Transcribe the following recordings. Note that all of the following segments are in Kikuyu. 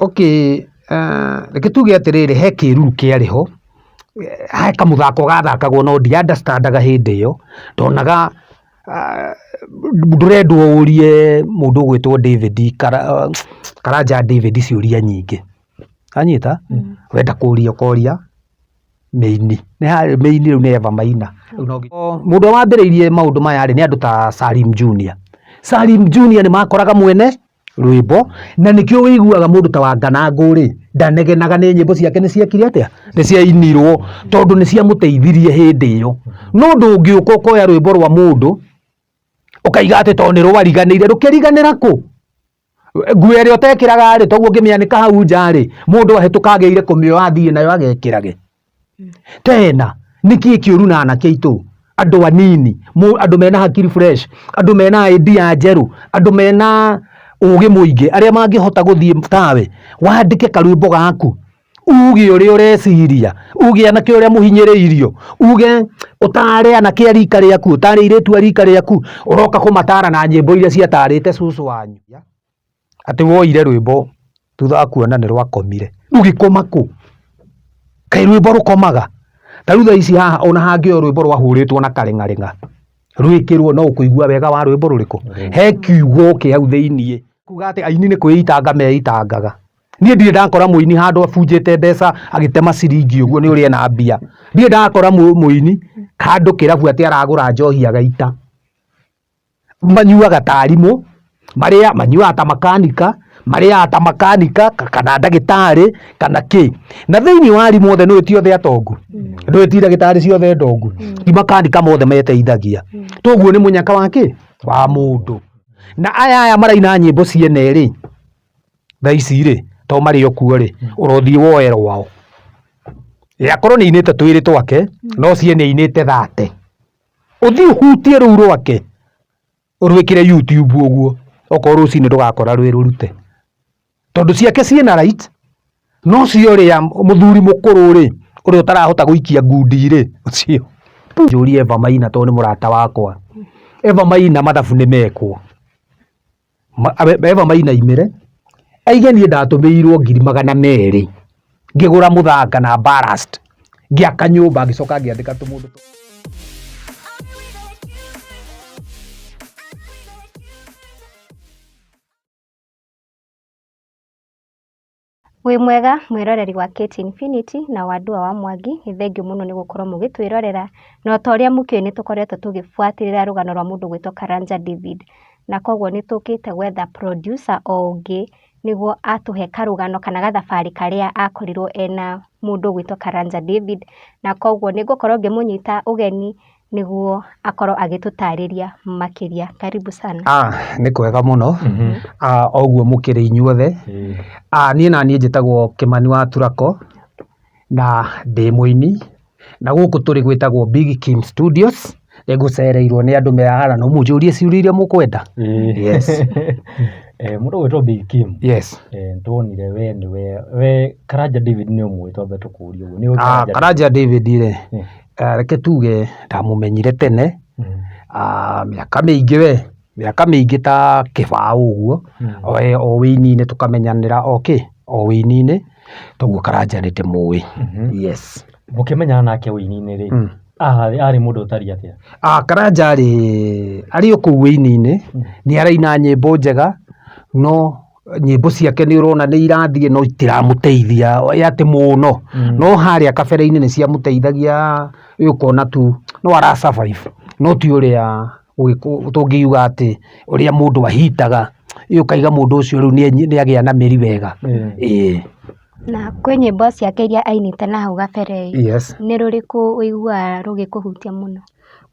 Okay, reke tuge atĩrĩrĩ, he kĩruru kĩarĩ ho, he kamũthako gathakagwo no ndi understand aga hĩndĩ ĩyo, ndonaga ndũrendwo ũrie mũndũ ũgwĩtwo David Karanja David ciũria nyingĩ, wanyita? Wenda kũria ũkoria mĩini, mĩini rĩu nĩ Eva Maina. Mũndũ ũrĩa wambĩrĩirie maũndũ maya rĩ, nĩ andũ ta Salim Junior. Salim Junior nĩ makoraga mwene rwĩmbo na nĩkĩo wĩiguaga mũndũ ta Wanganangũ rĩ, ndanegenaga nĩ nyĩmbo ciake nĩ ciekire atĩa, nĩ ciainirwo tondũ nĩ ciamũteithirie hĩndĩ ĩyo. No ndũngĩũka ũkoya rwĩmbo rwa mũndũ ũkaiga atĩ tondũ nĩ rwariganĩire, rũkĩriganĩra kũ? Nguo ĩrĩa ũtekĩraga rĩ, toguo ũngĩmĩanĩka hau nja rĩ, mũndũ ahĩtũka agĩrĩire kũmĩoya athiĩ nayo agekĩrage. Tena nĩkĩ kĩũru na anake aitũ andũ anini andũ mena hakiri fresh andũ mena idea njerũ andũ mena ũgĩ mũingĩ arĩa mangĩhota gũthiĩ tawe wandĩke karwĩmbo gaku uge ũrĩa ũreciria uge anake ũrĩa mũhinyĩrĩirio uge ũtare anake a rika rĩaku ũtare airĩtu a rika rĩaku ũroka kũmatara na nyĩmbo iria ciatarĩte cũcũ wanyu. Atĩ woire rwĩmbo thutha wa kuona nĩ rwakomire. Rũgĩkoma kũ? Kaĩ rwĩmbo rũkomaga? Ta rĩu thaa ici haha ona hangĩoywo rwĩmbo rwahũrĩtwo na karĩng'arĩng'a rwĩkĩrwo no ũkũigua wega wa rwĩmbo rũrĩkũ? He kiugo kĩ hau thĩiniĩ. Kuga atĩ aini nĩ kwĩitanga meitangaga. Niĩ ndirĩ ndakora mũini handũ abunjĩte mbeca agĩtema ciringi ũguo nĩ ũrĩa ena mbia. Ndirĩ ndakora mũini handũ kĩrabu atĩ aragũra njohi agaita. Manyuaga ta arimũ, marĩa manyuaga ta makanika, marĩaga ta makanika kana ndagĩtarĩ kana kĩ. Na thĩiniĩ wa arimũ othe nĩũĩ ti othe atongu? Ndũĩ ti ndagĩtarĩ ciothe ndongu? Ti makanika mothe meteithagia. Toguo nĩ mũnyaka wa kĩ? Wa mũndũ. Na aya aya maraina nyĩmbo ciene rĩ, thaa ici rĩ, to marĩ o kuo rĩ, ũrothiĩ woe rwao. Akorwo nĩ ainĩte twĩrĩ twake, no ciene ainĩte thate. Ũthiĩ ũhutie rũu rwake ũrwĩkĩre YouTube ũguo, okorwo rũcinĩ ndũgakora rwĩ rũrute. Tondũ ciake ciĩna right, no cia ũrĩa mũthuri mũkũrũ rĩ, ũrĩa ũtarahota gũikia ngundi rĩ, ũcio. Njũrie Eva Maina tondũ nĩ mũrata wakwa. Eva Maina mathabu nĩ mekwo. Eva Maina aimĩre aige niĩ ndatũmĩirwo 200,000 ngĩgũra mũthanga na ballast ngĩaka nyũmba ngĩcoka ngĩandĩka tũmũndũ. Wĩ mwega mwĩroreri wa KT Infinity na Wandua wa Mwangi, nĩ thengiũ mũno nĩ gũkorwo mũgĩtwĩrorera, na ota ũrĩa mũkĩũĩ nĩ tũkoretwo tũgĩbuatĩrĩra rũgano rwa mũndũ ũgwĩtwo Karanja David, na koguo nĩ tũkĩte gwetha producer o ũngĩ nĩguo atũhe karũgano kana gathabarĩ karĩa akorirwo ena mũndũ ũgwĩtwo Karanja David, na koguo nĩ ngũkorwo ngĩmũnyita ũgeni nĩguo akorwo agĩtũtarĩria makĩria. Karibu sana. Ah, nĩ kwega mũno. Ah, o ũguo mũkĩrĩ inyuothe. Ah, niĩ naniĩ njĩtagwo Kĩmani wa Turako na ndĩ mũini na gũkũ tũrĩ gwĩtagwo Big Kim Studios. Nĩ ngũcereirwo nĩ andũ me haha na no mũnjũrie ciũria iria mũkwenda. Yes. Mũndũ ũgwĩtwo Big Kim. Yes. Nĩtuonire we nĩwe we Karanja David nĩ ũmũĩ twambe tũkũrie ũguo. Nĩũĩ Ah, Karanja Karanja David rĩ, Mm. Reke tuge ndamũmenyire tene, mĩaka mĩingĩ we, mĩaka mĩingĩ ta kĩbaũ ũguo, o wĩini-inĩ tũkamenyanĩra o kĩ, o wĩini-inĩ, toguo Karanja nĩ ndĩmũĩ, yes. Mũkĩmenyana nake wĩini-inĩ rĩ, arĩ mũndũ ũtariĩ atĩa? Karanja rĩ, arĩ o kũu wĩini-inĩ, nĩ araina nyĩmbo njega, no nyĩmbo ciake nĩ ũrona nĩ irathiĩ no itiramũteithia atĩ mũno, no harĩa kabere-inĩ nĩ ciamũteithagia ũkona tu no ara survive no ti ũrĩa tũngiuga atĩ ũrĩa mũndũ ahitaga, ũkaiga mũndũ ũcio rĩu nĩ agĩa na mĩri wega, ĩĩ. Na kwĩ nyĩmbo ciake iria ainĩte na hau gabere ĩ, Yes. nĩ rũrĩkũ ũiguaga rũgĩkũhutia mũno?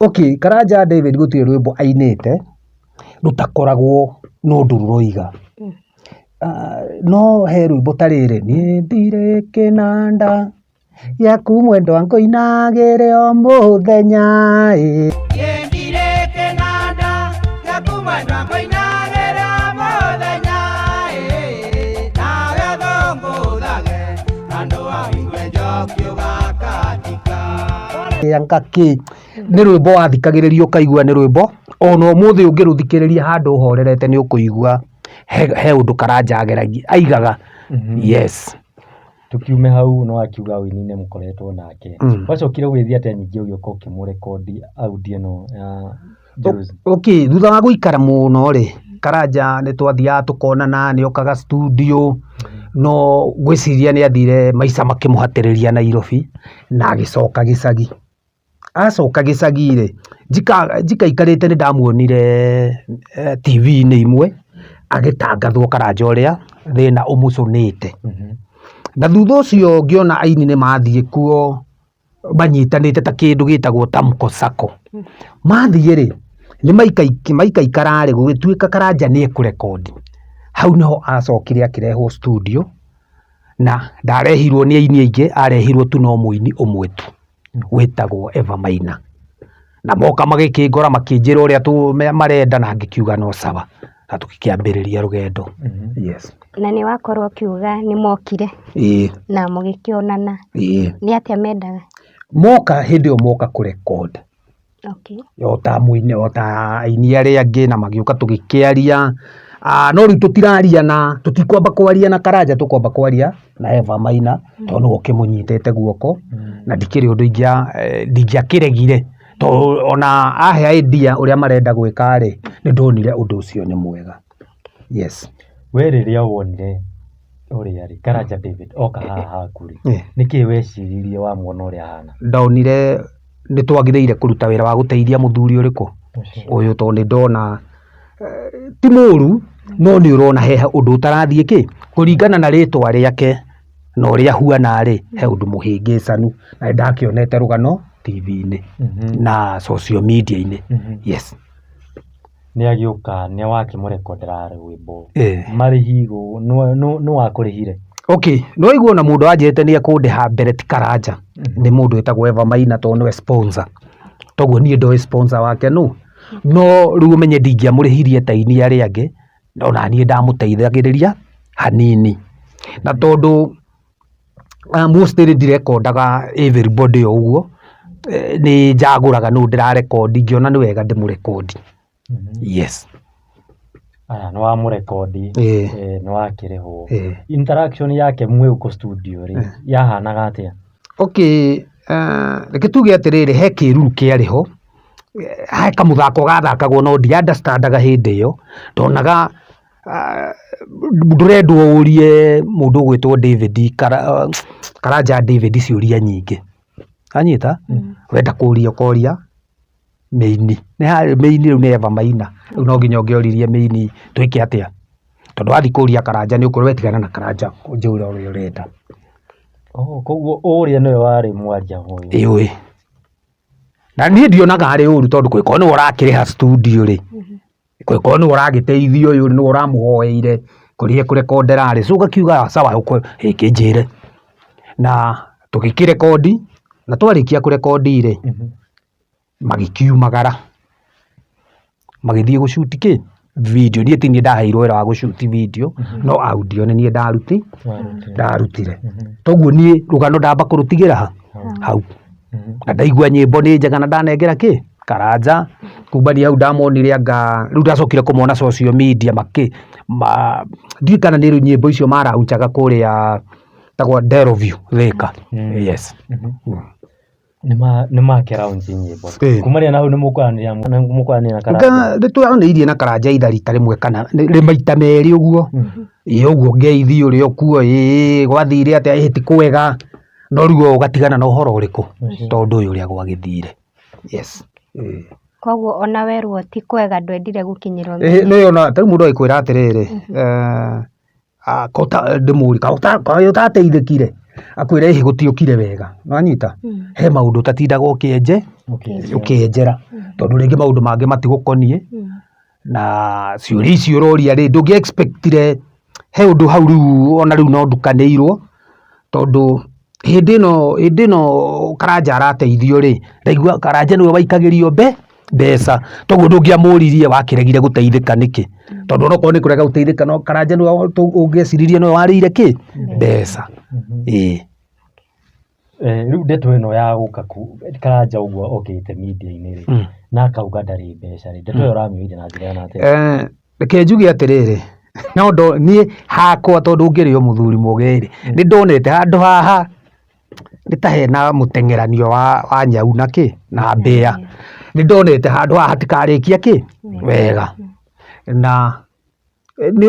Okay, Karanja David gũtirĩ rwĩmbo ainĩte rũtakoragwo na ũndũ rũroiga. No he rwĩmbo ta rĩrĩ, niĩ ndirĩ kĩnanda gĩaku mwendwa ngũinagĩre o mũthenya ĩ. Niĩ ndirĩ kĩnanda gĩaku mwendwa ngũinagĩre o mũthenya ĩ, nawe ũthũngũthage handũ wa igue njoki ũgakatika. Anga kĩ Nĩ rwĩmbo wathikagĩrĩria ũkaigua nĩ rwĩmbo, ona ũmũthĩ ũngĩrũthikĩrĩria handũ ũhorerete nĩ ũkũigua he ũndũ Karanja ageragia, aigaga. Yes. Tukiume hau no akiuga ũini nĩ mũkoretwo nake. Gwacokire gũgĩthiĩ atĩa ningĩ ũgĩũka ũkĩmũrekondi audio ĩno ya Juzi? Okay, thutha wa gũikara mũno rĩ, Karanja nĩ twathiaga tũkonana, nĩ okaga studio, no ngwĩciria nĩ athire maica makĩmũhatĩrĩria Nairobi na agĩcoka gĩcagi. Acoka gĩcagi rĩ, njikaikarĩte nĩ ndamuonire TV-inĩ imwe agĩtangathwo Karanja ũrĩa thĩna ũmũcũnĩte. Na thutha ũcio ngĩona aini nĩ mathiĩ kuo manyitanĩte ta kĩndũ gĩtagwo Tamko Sacco. Mathiĩ rĩ, nĩ maikaikara rĩ, gũgĩtuĩka Karanja nĩ ekũrekondi. Hau nĩho acokire akĩrehwo studio, na ndarehirwo nĩ aini aingĩ, arehirwo tu no mũini ũmwe tu wĩtagwo Eva Maina. Na moka magĩkĩngora makĩnjĩra ũrĩa marenda na ngĩkiuga no sawa, na tũgĩkĩambĩrĩria rũgendo. Yes. Na nĩ wakorwo ũkiuga nĩ mokire na mũgĩkĩonana. Nĩ atĩa mendaga? Moka hĩndĩ ĩyo moka kũ record. O ta mũini, o ta aini arĩa angĩ na magĩũka tũgĩkĩaria. No rĩu tũtiraria na, tũtikwamba kwaria na Karanja tũkwamba kwaria na Eva Maina tondũ nĩwe ũkĩmũnyitĩte guoko na ndikĩrĩ ũndũ ndingĩakĩregire tondũ ona ahe idea ũrĩa marenda gwĩka rĩ, nĩ ndonire ũndũ ũcio nĩ mwega. Yes. We rĩrĩa wonire ũrĩa rĩ, Karanja David oka haha haku rĩ, nĩkĩ weciririe wamuona ũrĩa ahana? Ndonire nĩ twagĩrĩire kũruta wĩra wa gũteithia mũthuri ũrĩkũ ũyũ, tondũ nĩ ndona ti mũru no nĩ ũrona he ũndũ ũtarathiĩ kĩ, kũringana na rĩtwa rĩake na ũrĩa ahuana rĩ, he ũndũ mũhĩngĩcanu na nĩ ndakĩonete rũgano TV-inĩ na social media-inĩ. Yes. Nĩ agĩũka nĩ wakĩmũrekondera rwĩmbo marĩhi nũ wakũrĩhire? Okay, nĩ waigua ona mũndũ anjĩrĩte nĩ ekũndĩha mbere ti Karanja, nĩ mũndũ wĩtagwo Eva Maina tondũ nĩwe sponsor. Toguo niĩ ndoĩ sponsor wake nũ, no rĩu ũmenye ndingĩamũrĩhirie ta aini arĩa angĩ, ona niĩ ndamũteithagĩrĩria hanini. Na tondũ mostly ndirekondaga everybody o ũguo, nĩ njagũraga nũ ndĩrarekondi ngĩona nĩ wega ndĩmũrekondi. Yes. Aya, nĩ wamũrekondi, nĩ wakĩrĩhwo. Interaction yake mwĩ gũkũ studio rĩ, yahanaga atĩa? Okay, reke tuge atĩrĩrĩ, he kĩruru kĩarĩ ho, he kamũthako gathakagwo no ndi understand aga hĩndĩ ĩyo, ndonaga ndũrendwo ũrie mũndũ ũgwĩtwo David Karanja David ciũria nyingĩ. Wanyita? Wenda kũria ũkoria mĩini. Mĩini rĩu nĩ Eva Maina, rĩu no nginya ũngĩoririe mĩini twĩke atĩa, tondũ wathiĩ kũria Karanja nĩ ũkwĩrwo we tigana na Karanja ũnjĩre ũrĩa ũrenda. Koguo ũrĩa nĩwe warĩ mwaria ũyũ. Ĩĩ. Na niĩ ndionaga arĩ ũru tondũ kũngĩkorwo nĩwe ũrakĩrĩha studio rĩ, kũngĩkorwo nĩwe ũragĩteithia ũyũ nĩwe ũramũhoeire kũrĩa ekũrekondera rĩ, so ũgakiuga sawa kĩnjĩre. Na tũgĩkĩrekondi, na twarĩkia kũrekondi rĩ, magĩkiumagara magĩthiĩ gũ shoot kĩ? Video. Niĩ ti niĩ ndaheirwo wĩra wa gũ shoot video, no audio nĩ niĩ ndarutire. Toguo niĩ rũgano ndamba kũrũtigĩra ha? Hau. Na ndaigua nyĩmbo nĩ njega na ndanengera kĩ? Karanja. Kumania hau ndamonire anga, rĩu ndacokire kũmona social media makĩ, ndiũĩ kana nĩ nyĩmbo icio maraunjaga kũrĩa ĩtagwo Delview Thĩka. Yes. Nĩ makĩraunji nyĩmbo. Kumania na hau nĩ mũkwaranĩria na Karanja? Nĩ twaranĩirie na Karanja either rita rĩmwe kana maita merĩ ũguo. Ĩĩ ũguo ngeithi ũrĩ o kuo, ĩĩ gwathire atĩa, ĩĩ ti kwega. No rĩu ũgatigana na ũhoro ũrĩkũ? Tondũ ũyũ ũrĩa gwagĩthire. Yes. Koguo ona werwo ti kwega ndwendire gũkinyĩrwo. Nĩ ona ta rĩu mũndũ agĩkwĩra atĩrĩrĩ, ndĩmũrie kaĩ ũtateithĩkire? Akwĩre ĩhĩ gũtiokire wega. Nĩwanyita? He maũndũ ũtatindaga ũkĩenjera tondũ rĩngĩ maũndũ mangĩ matigũkoniĩ na ciũria icio ũroria rĩ, ndũngĩ expect ire he ũndũ hau rĩu ona rĩu no ndukanĩirwo tondũ hĩndĩ ĩno Karanja arateithio rĩ, ndaigua Karanja nĩwe waikagĩrio mbeca toguo ndũngĩamũririe wakĩregire gũteithĩka nĩkĩ, tondũ onokorwo nĩ kũrega gũteithĩka no Karanja nĩwe ũngĩeciririe nĩwe warĩire kĩ? Mbeca. Ĩĩ. Rĩu ndeto ĩno ya gũka Karanja ũguo okĩte media-inĩ rĩ, na akauga ndarĩ mbeca rĩ, ndeto ĩyo ũramĩoire na njĩra ĩhana atĩa? Reke njuge atĩrĩrĩ, No ndo niĩ hakwa tondũ ngĩrĩ o mũthuri mũgĩ rĩ, nĩ ndonete handũ haha nĩ ta hena mũteng'eranio wa nyau na kĩ na mbĩa. Nĩ ndonete handũ haha hatikarĩkia kĩ wega. Na nĩ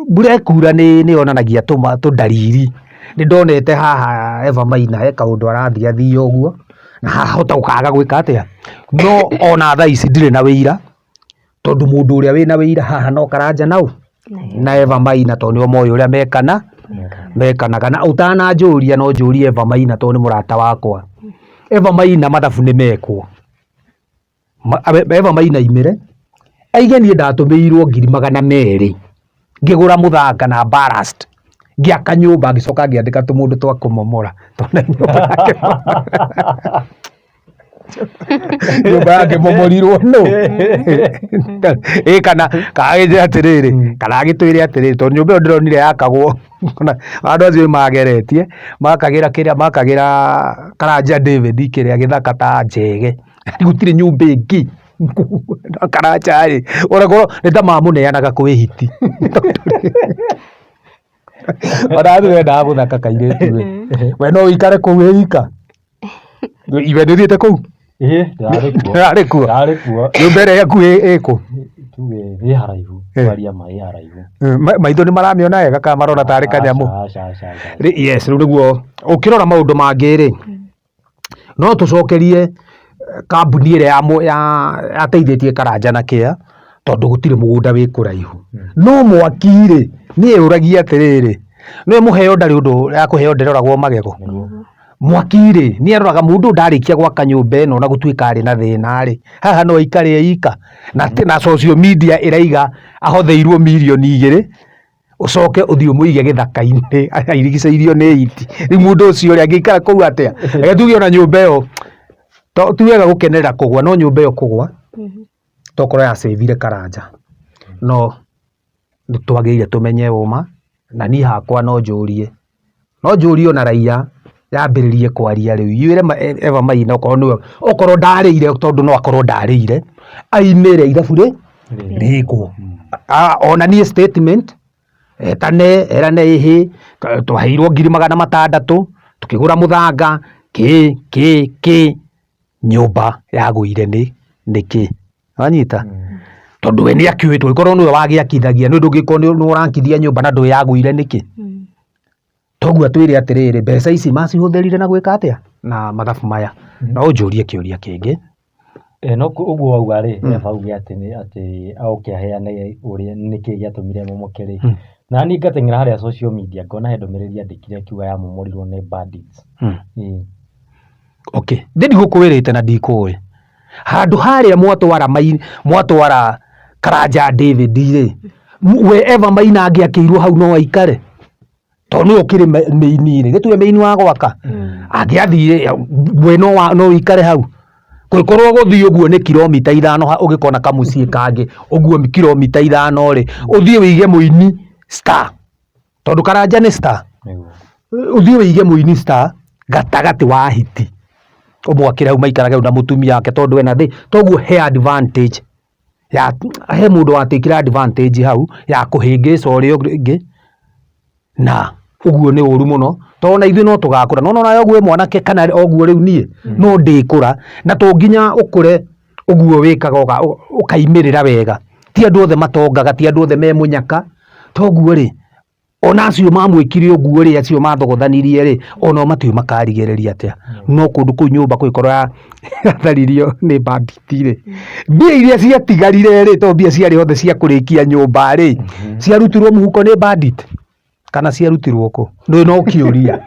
mbura ĩkura nĩ yonanagia tũndariri. Nĩ ndonete haha Eva Maina he kaũndũ arathiathia ũguo, na hahota gũkaga gwĩka atĩa. No ona thaa ici ndirĩ na ũira. Tondũ mũndũ ũrĩa wĩna wĩira haha no Karanja na ũ? Na Eva Maina tondũ nĩo moĩ ũrĩa mekana mekanaga. Na ũtananjũria no njũrie Eva Maina tondũ nĩ mũrata wakwa. Eva Maina mathabu nĩ mekwo. Eva Maina aimĩre aige niĩ ndatũmĩirwo 200,000 ngĩgũra mũthanga na ballast ngĩaka nyũmba ngĩcoka ngĩandĩka tũmũndũ twa kũmomora tondũ nyũmba yake nyũmba yakĩmomorirwo nũ ĩ kana kana atĩrĩrĩ kana agĩtwĩre atĩrĩrĩ tondũ nyũmba ĩyo ndĩronire yakagwo andũ acio nĩ mageretie makagĩra kĩrĩa makagĩra Karanja David kĩrĩa gĩthaka ta njege gũtirĩ nyũmba ĩngĩ Karanja rĩ onakorwo nĩ ta mamũneanaga kwĩ hiti ona wendaga gũthaka kairĩtu we no ũikare kũu wĩ ika. Iwe nĩ ũthiĩte kũu? Ĩĩ ndĩrarĩ kuo. Ndĩrarĩ kuo? Ndĩrarĩ kuo. Nyũmba ĩrĩa yaku ĩ kũ? Tuge ĩ haraihu, kwaria ma ĩ haraihu. Maitho nĩ maramĩona wega kana marona tarĩ kanyamũ? Aca aca aca. Yes, rĩu nĩguo ũkĩrora maũndũ mangĩ rĩ, no tũcokerie kambuni ĩrĩa yateithĩtie Karanja na kĩa, tondũ gũtirĩ mũgũnda wĩ kũraihu. No mwaki rĩ, niĩ yũragia atĩrĩrĩ, nĩũĩ mũheo ndarĩ ũndũ ya kũheo ndĩroragwo magego? Mwaki rĩ, nĩ aroraga mũndũ ũyũ ndarĩkia gwaka nyũmba ĩno na gũtuĩka arĩ na thĩna rĩ, haha no aikare e ika? Na social media ĩraiga ahotheirwo 2 mirioni, ũcoke ũthiĩ ũmũige gĩthaka-inĩ airigicĩirio nĩ hiti. Rĩu mũndũ ũcio rĩ, angĩikara kũu atĩa? Reke tuge ona nyũmba ĩyo, ti wega gũkenerera kũgwa, no nyũmba ĩyo kũgwa, tokorwo ya save ire Karanja. No nĩ twagĩrĩire tũmenye ũma, na niĩ hakwa no njũrie, no njũrie ona raia yambĩrĩrie kwaria rĩu, ĩre Eva Maina okorwo nĩwe, okorwo ndarĩire tondũ no akorwo ndarĩire, aimĩre ithabu rĩkwo. Onanie statement, etane erane ĩhĩ, twaheirwo 600,000, tũkĩgũra mũthanga, kĩ kĩ kĩ, nyũmba yagũire nĩkĩ? Wanyita? Tondũ we nĩ akĩũĩ tũngĩkorwo nĩwe wagĩakithagia nĩ ndũngĩkorwo nĩ ũrakithia nyũmba na ndũĩ yagũire nĩkĩ. Toguo atwĩre atĩrĩrĩ, mbeca ici macihũthĩrire na gwĩka atĩa na mathabu maya. No ũnjũrie kĩũria kĩngĩ. No ũguo wauga rĩ, Eva auge atĩ nĩ atĩ oke aheane ũrĩa nĩkĩ gĩatũmire ĩmomoke rĩ. Na niĩ ngateng'era harĩa social media ngona he ndũmĩrĩri andĩkire akiuga yamomorirwo nĩ bandits. Ĩĩ. Okay, niĩ ndigũkwĩrĩte na ndikũĩ. Handũ harĩa mwatwara mai, mwatwara Karanja David rĩ, we Eva Maina angĩakĩirwo hau no aikare? Tondũ nĩwe ũkĩrĩ mĩini rĩ, gĩtiwe mĩini wa gwaka? Angĩathire we no no ũikare hau? Kũngĩkorwo gũthiĩ ũguo nĩ kilomita 5 ũgĩkona kamũciĩ kangĩ ũguo kilomita 5 rĩ, ũthiĩ wĩige mũini star. Tondũ Karanja nĩ star. Ũthiĩ wĩige mũini star gatagatĩ wa hiti. Ũmwakĩre hau maikarage hau na mũtumia wake tondũ ena thĩ. Toguo he advantage ya he mũndũ watekire advantage hau ya kũhĩngĩca ũrĩa ũngĩ na ũguo nĩ ũru mũno. Tondũ ona ithuĩ no tũgakũra. Nĩ wona onawe ũguo wĩ mwanake kana ũguo rĩu niĩ no ndĩkũra. Na to nginya ũkũre ũguo wĩkaga ũkaimĩrĩra wega. Ti andũ othe matongaga, ti andũ othe me mũnyaka. Toguo rĩ, ona acio mamwĩkire ũguo rĩ, acio mathogothanirie rĩ, onao matiũĩ makarigĩrĩria atĩa. No kũndũ kũu nyũmba kũngĩkorwo yatharirio nĩ banditi rĩ, mbia iria ciatigarire rĩ, tondũ mbia ciarĩ othe cia kũrĩkia nyũmba rĩ, ciarutirwo mũhuko nĩ bandit kana ciarutirwo kũ? Ndũĩ no kĩũria.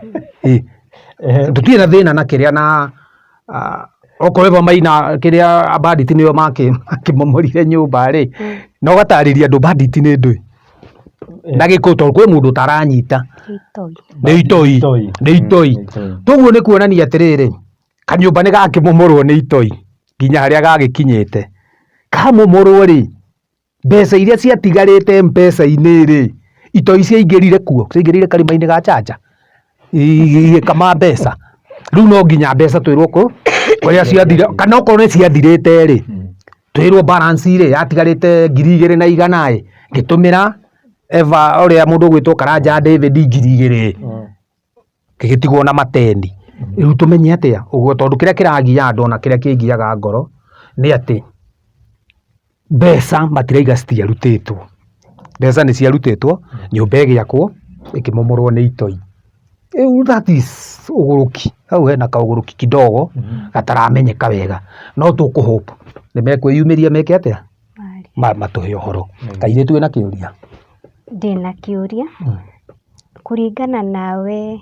Tũtirĩ na thĩna na kĩrĩa na okorwo Eva Maina kĩrĩa bandit nĩo makĩmomorire nyũmba rĩ, na ũgatarĩria andũ bandit nĩ ndũĩ. Na gĩkũyũ tondũ kwĩ mũndũ ũtaranyita. Nĩ itoi. Nĩ itoi. Toguo nĩ kuonania atĩrĩrĩ, kanyũmba nĩ gakĩmomorwo nĩ itoi nginya harĩa gagĩkinyĩte. Kamomorwo rĩ, mbeca iria ciatigarĩte M-Pesa-inĩ rĩ, itoi ciaingĩrire kuo, ciaingĩrire karima-inĩ ga chanja, igĩkama mbeca. Rĩu no nginya mbeca twĩrwo kũ, kũrĩa ciathire, kana okorwo nĩ ciathirĩte rĩ, twĩrwo balance rĩ, yatigarĩte 2,100 ĩ, ngĩtũmĩra. Eva ũrĩa mũndũ ũgwĩtwo Karanja David 2000 gĩgĩtigwo na mateni. Rĩu tũmenye atĩa ũguo, tondũ kĩrĩa kĩragia andũ ona kĩrĩa kĩngiaga ngoro nĩ atĩ mbeca matiraiga citiarutĩtwo. Mbeca nĩ ciarutĩtwo, nyũmba ĩgĩakwo, ĩkĩmomorwo nĩ itoi. Rĩu that is ũgũrũki, hau hena kaũgũrũki kidogo gataramenyeka wega, no tũkũ hope nĩ mekwĩyumĩria meke atĩa, matũhe ũhoro. Kairĩtu wĩna kĩũria? Ndĩna kĩũria, kũringana nawe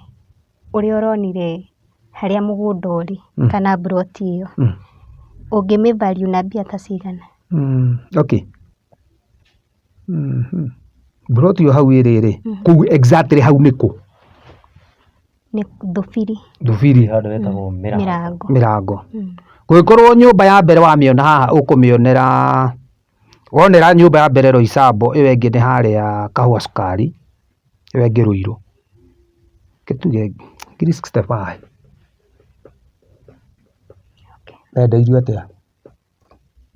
ũrĩa ũronire harĩa mũgũnda ũrĩ kana mburoti ĩyo, ũngĩmĩ value na mbia ta cigana? Okay. Mburoti ĩyo hau ĩrĩ rĩ, kũu exactly hau nĩ kũ? Nĩ Thubiri. Thubiri. Handũ hetagwo Mĩrango. Mĩrango. Mĩrango. Kũngĩkorwo nyũmba ya mbere wamĩona haha ũkũmĩonera, wonera nyũmba ya mbere Roysambu, ĩyo ĩngĩ nĩ harĩa Kahũa Cukari, ĩyo ĩngĩ Ruiru. Reke tuge 65,000. Wendeirio atĩa?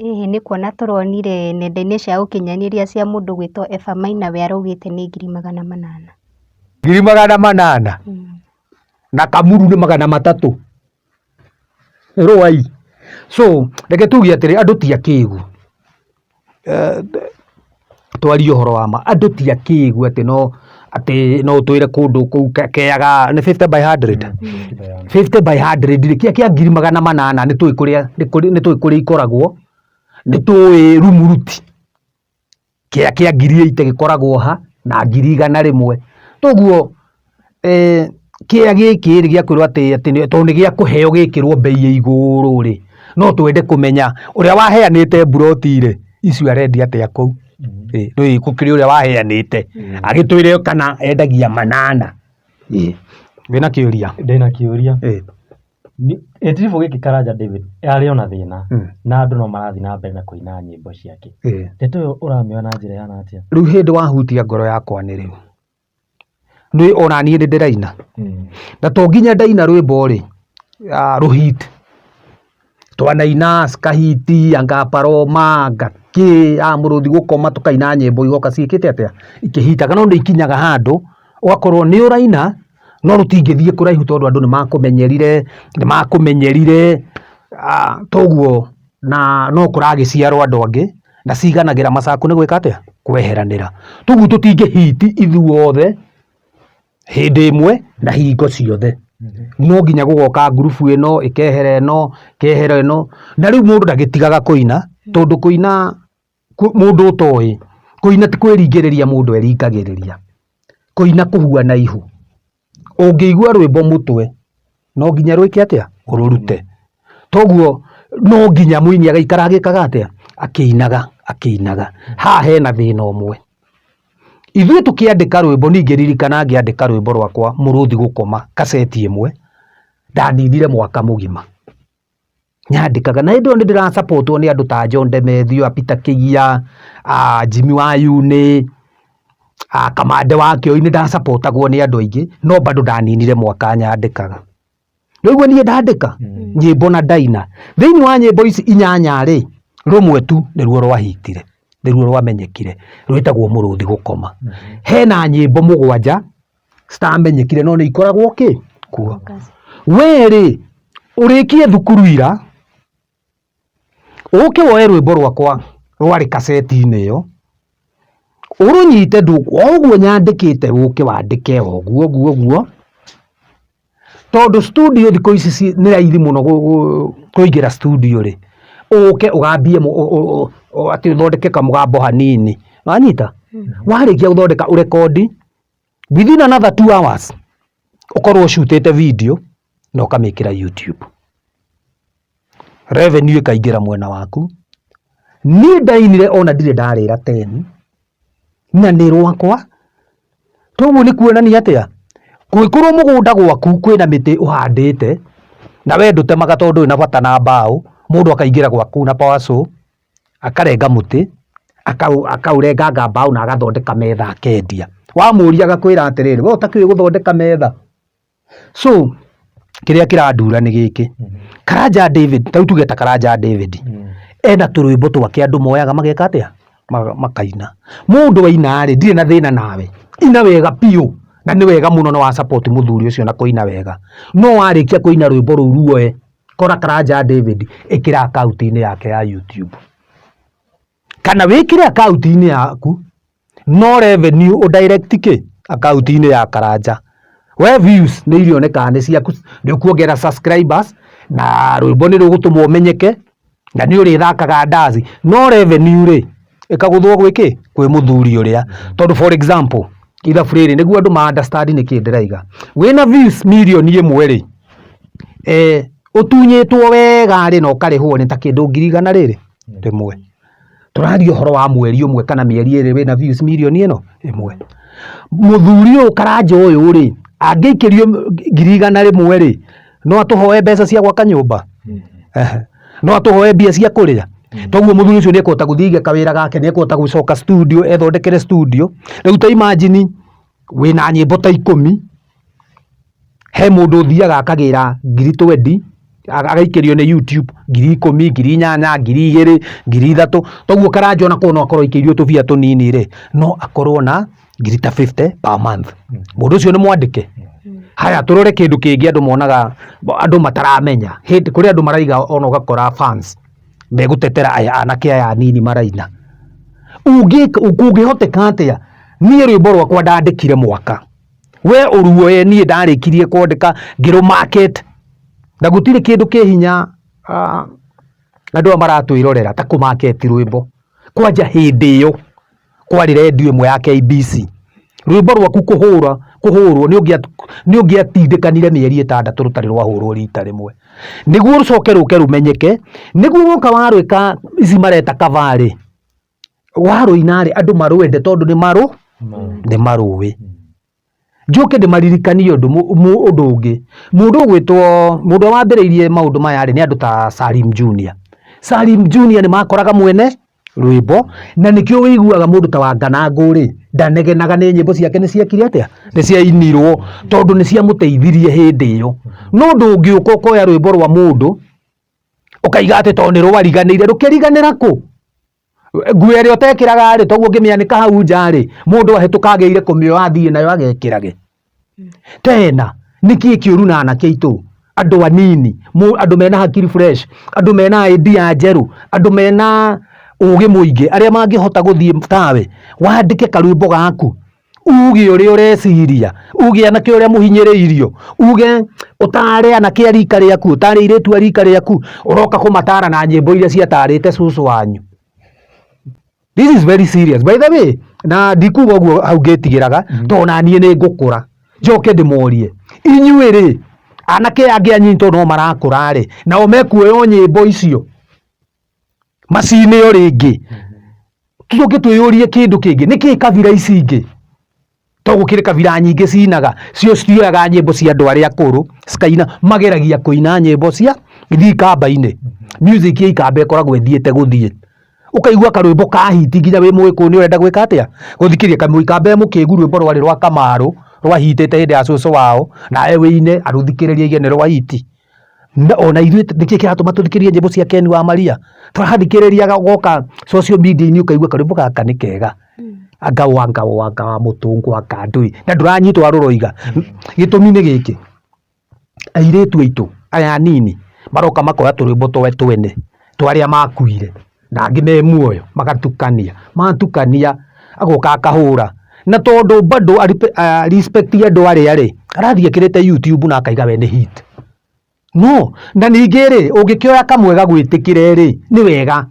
Ĩhĩ nĩ kuona tũronire nenda-inĩ cia ũkinyanĩria cia mũndũ gwĩtwo Eva Maina we araugĩte nĩ 800,000. 800,000? Na Kamuru nĩ 300. Rũai. So reke tuge atĩrĩ, andũ ti akĩgu. Twarie ũhoro wa ma, andũ ti akĩgu atĩ no atĩ no ũtwĩre kũndũ kũu keaga nĩ 50 by 100. 50 by 100 rĩ, kĩa kĩa 800,000 nĩ tũĩ kũrĩa nĩ tũĩ kũrĩa ikoragwo, nĩ tũĩ rumuruti kĩa kĩa 80,000 gĩkoragwo ha na 100,000. Toguo kĩa gĩkĩ rĩ gĩa kwĩrwo atĩ atĩ tondũ nĩ gĩa kũheo gĩkĩrwo mbei ya igũrũ rĩ, no twende kũmenya ũrĩa waheanĩte mburoti rĩ, icio arendia atĩa kũu. Nĩ gũkĩrĩ ũrĩa waheanĩte agĩtwĩre kana endagia 800. Wĩna kĩũria? Ndĩna kĩũria. Gĩtiribũ gĩkĩ Karanja David arĩ ona thĩna na andũ no marathiĩ na mbere na kũina nyĩmbo ciake. Ndeto ĩyo ũramĩoya na njĩra ĩhana atĩa? Rĩu hĩndĩ wahutia ngoro yakwa nĩ rĩu. Nĩ ona niĩ nĩ ndĩraina. Na to nginya ndaina rwĩmbo rĩ, rũ hit. Twanaina cikahiti, anga paroma, anga kĩ, a mũrũthi gũkoma tũkaina nyĩmbo igoka ciĩkĩte atĩa, ikĩhitaga. No nĩ ikinyaga handũ ũgakorwo nĩ ũraina no rũtingĩthiĩ kũraihu tondũ andũ nĩ makũmenyerire, nĩ makũmenyerire, toguo na no kũragĩciarwo andũ angĩ na ciganagĩra macaku nĩ gwĩka atĩa, kweheranĩra. Toguo tũtingĩ hit ithuothe hĩndĩ ĩmwe na hingo ciothe. No nginya gũgoka ngurubu ĩno ĩkehera ĩno, ĩkehera ĩno, na rĩu mũndũ ndagĩtigaga kũina tondũ kũina mũndũ ũtoĩ, kũina ti kwĩringĩrĩria mũndũ eringagĩrĩria. Kũina kũhuana ihu. Ũngĩigua rwĩmbo mũtwe no nginya rwĩke atĩa, ũrũrute. Toguo no nginya mũini agaikara agĩkaga atĩa, akĩinaga akĩinaga. Haha hena thĩna ũmwe. Ithuĩ tũkĩandĩka rwĩmbo, niĩ ngĩririkana ngĩandĩka rwĩmbo rwakwa mũrũthi gũkoma kaseti ĩmwe, ndaninire mwaka mũgima. Nyandĩkaga na hĩndĩ ĩyo nĩ ndĩra support wo nĩ andũ ta John Demetrio, a Peter Kĩgia, a Jimmy wa Yunĩ, a Kamande wa Kĩoi, nĩ ndasapotagwo nĩ andũ aingĩ, no bado ndaninire mwaka nyandĩkaga. Nĩũguo niĩ ndandĩka nyĩmbo na ndaina. Thĩinĩ wa nyĩmbo ici inyanya rĩ, rũmwe tu nĩruo rwahitire, nĩruo rwamenyekire, rwĩtagwo mũrũthi gũkoma. Hena nyĩmbo 7 citamenyekire no nĩ ikoragwo kĩ kuo. We rĩ, ũrĩkie thukuru ira, ũke woe rwĩmbo rwakwa rwarĩ kaseti-inĩ ĩyo, ũrũnyite o ũguo nyandĩkĩte ũke wandĩke o ũguo ũguo ũguo, tondũ studio thikũ ici nĩ raithi mũno kũingĩra studio rĩ, ũke ũgambie atĩ ũthondeke kamũgambo hanini, wanyita? Warĩkia gũthondeka ũrekondi, within another 2 hours ũkorwo ũcutĩte video na ũkamĩkĩra YouTube. Revenue ĩkaingĩra mwena waku. Niĩ ndainire ona ndirĩ ndarĩra 10 na nĩ rwakwa. Toguo nĩ kuonania atĩa? Kũngĩkorwo mũgũnda gwaku kwĩna mĩtĩ ũhandĩte na we ndũtemaga tondũ ndũrĩ na bata na mbaũ, mũndũ akaingĩra gwaku na power saw akarenga mũtĩ, akaũrenganga mbaũ na agathondeka metha akendia. Wamũria agakwĩra atĩrĩrĩ, we ũtakĩũĩ gũthondeka metha? So kĩrĩa kĩrandura nĩ gĩkĩ, Karanja David, ta rĩu tuge ta Karanja David, ena tũrwĩmbo twake andũ moyaga mageka atĩa? Makaina. Mũndũ aina rĩ, ndirĩ na thĩna nawe, ina wega biũ, na nĩ wega mũno nĩ wa support mũthuri ũcio na kũina wega. No warĩkia kũina rwĩmbo rũu ruoe, kora Karanja David, ĩkĩra akaunti-inĩ yake ya YouTube. Kana wĩkĩre akaunti-inĩ yaku, no revenue ũ direct kĩ? Akaunti-inĩ ya Karanja. We views nĩ irĩonekaga nĩ ciaku, nĩ ũkuongerera subscribers, na rwĩmbo nĩ rũgũtũma ũmenyeke, na nĩ ũrĩthakaga ndaci, no revenue rĩ, ĩkagũthwo gwĩ kĩ? Kwĩ mũthuri ũrĩa. Tondũ for example, ithabu rĩrĩ nĩguo andũ ma understand nĩkĩ ndĩraiga, wĩna views mirioni 1 rĩ, ũtunyĩtwo wega rĩ na ũkarĩhwo nĩ ta kĩndũ ngiri igana rĩrĩ rĩmwe. Tũraria ũhoro wa mweri ũmwe kana mĩeri ĩrĩ wĩna views mirioni ĩno ĩmwe. Mũthuri ũyũ Karanja ũyũ rĩ, angĩikĩrio ngiri 100 rĩ, no atũhoe mbeca cia gwaka nyũmba? No atũhoe mbia cia kũrĩa? Toguo mũthuri ũcio nĩ ekũhota gũthiĩ aige kawĩra gake, nĩ ekũhota gũcoka studio ethondekere studio. Rĩu ta imagine wĩna nyĩmbo ta 10, he mũndũ ũthiaga akagĩra ngiri twendi, agaikĩrio nĩ YouTube 10,000, 8,000, 2,000, 3,000. Toguo Karanja ona korwo no akorwo aikĩirio tũbia tũnini rĩ, no akorwo na ngiri ta 50 per month. Mũndũ ũcio nĩ mwandĩke? Haya tũrore kĩndũ kĩngĩ andũ monaga, andũ mataramenya. Hĩndĩ kũrĩ andũ maraiga ona ũgakora fans megũtetera aya anake aya anini maraina. Kũngĩhoteka atĩa niĩ rwĩmbo rwakwa ndandĩkire mwaka, we ũruoye niĩ ndarĩkirie kwandĩka ngĩrũ market, na gũtirĩ kĩndũ kĩ hinya andũ aya maratwĩrorera ta kũ market rwĩmbo. Kwanja hĩndĩ ĩyo kwarĩ redio ĩmwe ya KBC, rwĩmbo rwaku kũhũrwo nĩ ũngĩatindĩkanire mĩeri 6 rũtarĩ rwahũrwo rita rĩmwe, nĩguo rũcoke rũke rũmenyeke, nĩguo woka warwĩka ici mareta cover rĩ, warũina rĩ, andũ marwende tondũ nĩ marũĩ. Njoke ndĩmaririkanie ũndũ ũngĩ, mũndũ ũgwĩtwo, mũndũ ũrĩa wambĩrĩirie maũndũ maya rĩ, nĩ andũ ta Salim Junior. Salim Junior nĩ makoraga mwene rwĩmbo, na nĩkĩo wĩiguaga mũndũ ta Wanganangũ rĩ, ndanegenaga nĩ nyĩmbo ciake nĩ ciekire atĩa? Nĩ ciainirwo, tondũ nĩ ciamũteithirie hĩndĩ ĩyo. No ndũngĩũka ũkoya rwĩmbo rwa mũndũ, ũkaiga atĩ tondũ nĩ rwariganĩire, rũkĩriganĩra kũ? Nguo ĩrĩa ũtekĩraga rĩ, toguo ũngĩmĩanĩka hau nja rĩ, mũndũ ahĩtũka agĩrĩire kũmĩoya athiĩ nayo agekĩrage. Tena, nĩkĩ kĩũru na anake aitũ? Andũ anini, andũ mena hakiri fresh, andũ mena idea njerũ, andũ mena ũgĩ mũingĩ, arĩa mangĩhota gũthiĩ tawe, wandĩke karwĩmbo gaku, uge ũrĩa ũreciria, uge anake ũrĩa mũhinyĩrĩirio, uge ũtare anake a rika rĩaku, ũtare airĩtu a rika rĩaku, ũroka kũmatara na nyĩmbo iria ciatarĩte cũcũ wanyu. This is very serious. By the way, na ndikuga ũguo hau ngĩtigĩraga, tondũ na niĩ nĩ ngũkũra. Njoke ndĩmorie, inyuĩ rĩ, anake angĩ anini tondũ no marakũra rĩ, nao mekuoya nyĩmbo icio macine o rĩngĩ. Tũcoke twĩyũrie kĩndũ kĩngĩ, nĩkĩ kabira ici ingĩ, to gũkĩrĩ kabira nyingĩ cinaga, cio cioyaga nyĩmbo cia andũ arĩa akũrũ, cikaina, mageragia kũina nyĩmbo cia ithiĩ ikamba-inĩ. Music ya ikamba ĩkoragwo ĩthiĩte gũthiĩ. Ũkaigua karwĩmbo ka hit nginya wĩ mũgĩkũyũ nĩ ũrenda gwĩka atĩa? Gũthikĩrĩria. Kamũikamba e mũkĩgu rwĩmbo rwarĩ rwa Kamaru, rwahitĩte hĩndĩ ya cũcũ wao, nawe wĩine arũthikĩrĩrie aige nĩ rwa hit. Ona ithuĩ nĩkĩ kĩratũma tũthikĩrĩrie nyĩmbo cia Ken wa Maria? Tũrathikĩrĩria woka social media-inĩ ũkaigua karwĩmbo gaka nĩ kega. Anga wanga wanga wa mũtũngwo anga ndũĩ, na ndũranyitwo ũrĩa rũroiga. Gĩtũmi nĩ gĩkĩ, airĩtu aitũ aya anini maroka makoya tũrwĩmbo twene twa arĩa makuire na angĩ me muoyo magatukania, matukania agoka akahũra. Na tondũ bado respect andũ arĩa rĩ, arathiĩ ekĩrĩte YouTube na akaiga we nĩ hit. No, na ningĩ rĩ, ũngĩkĩoya kamwe gagwĩtĩkĩre rĩ, nĩ wega.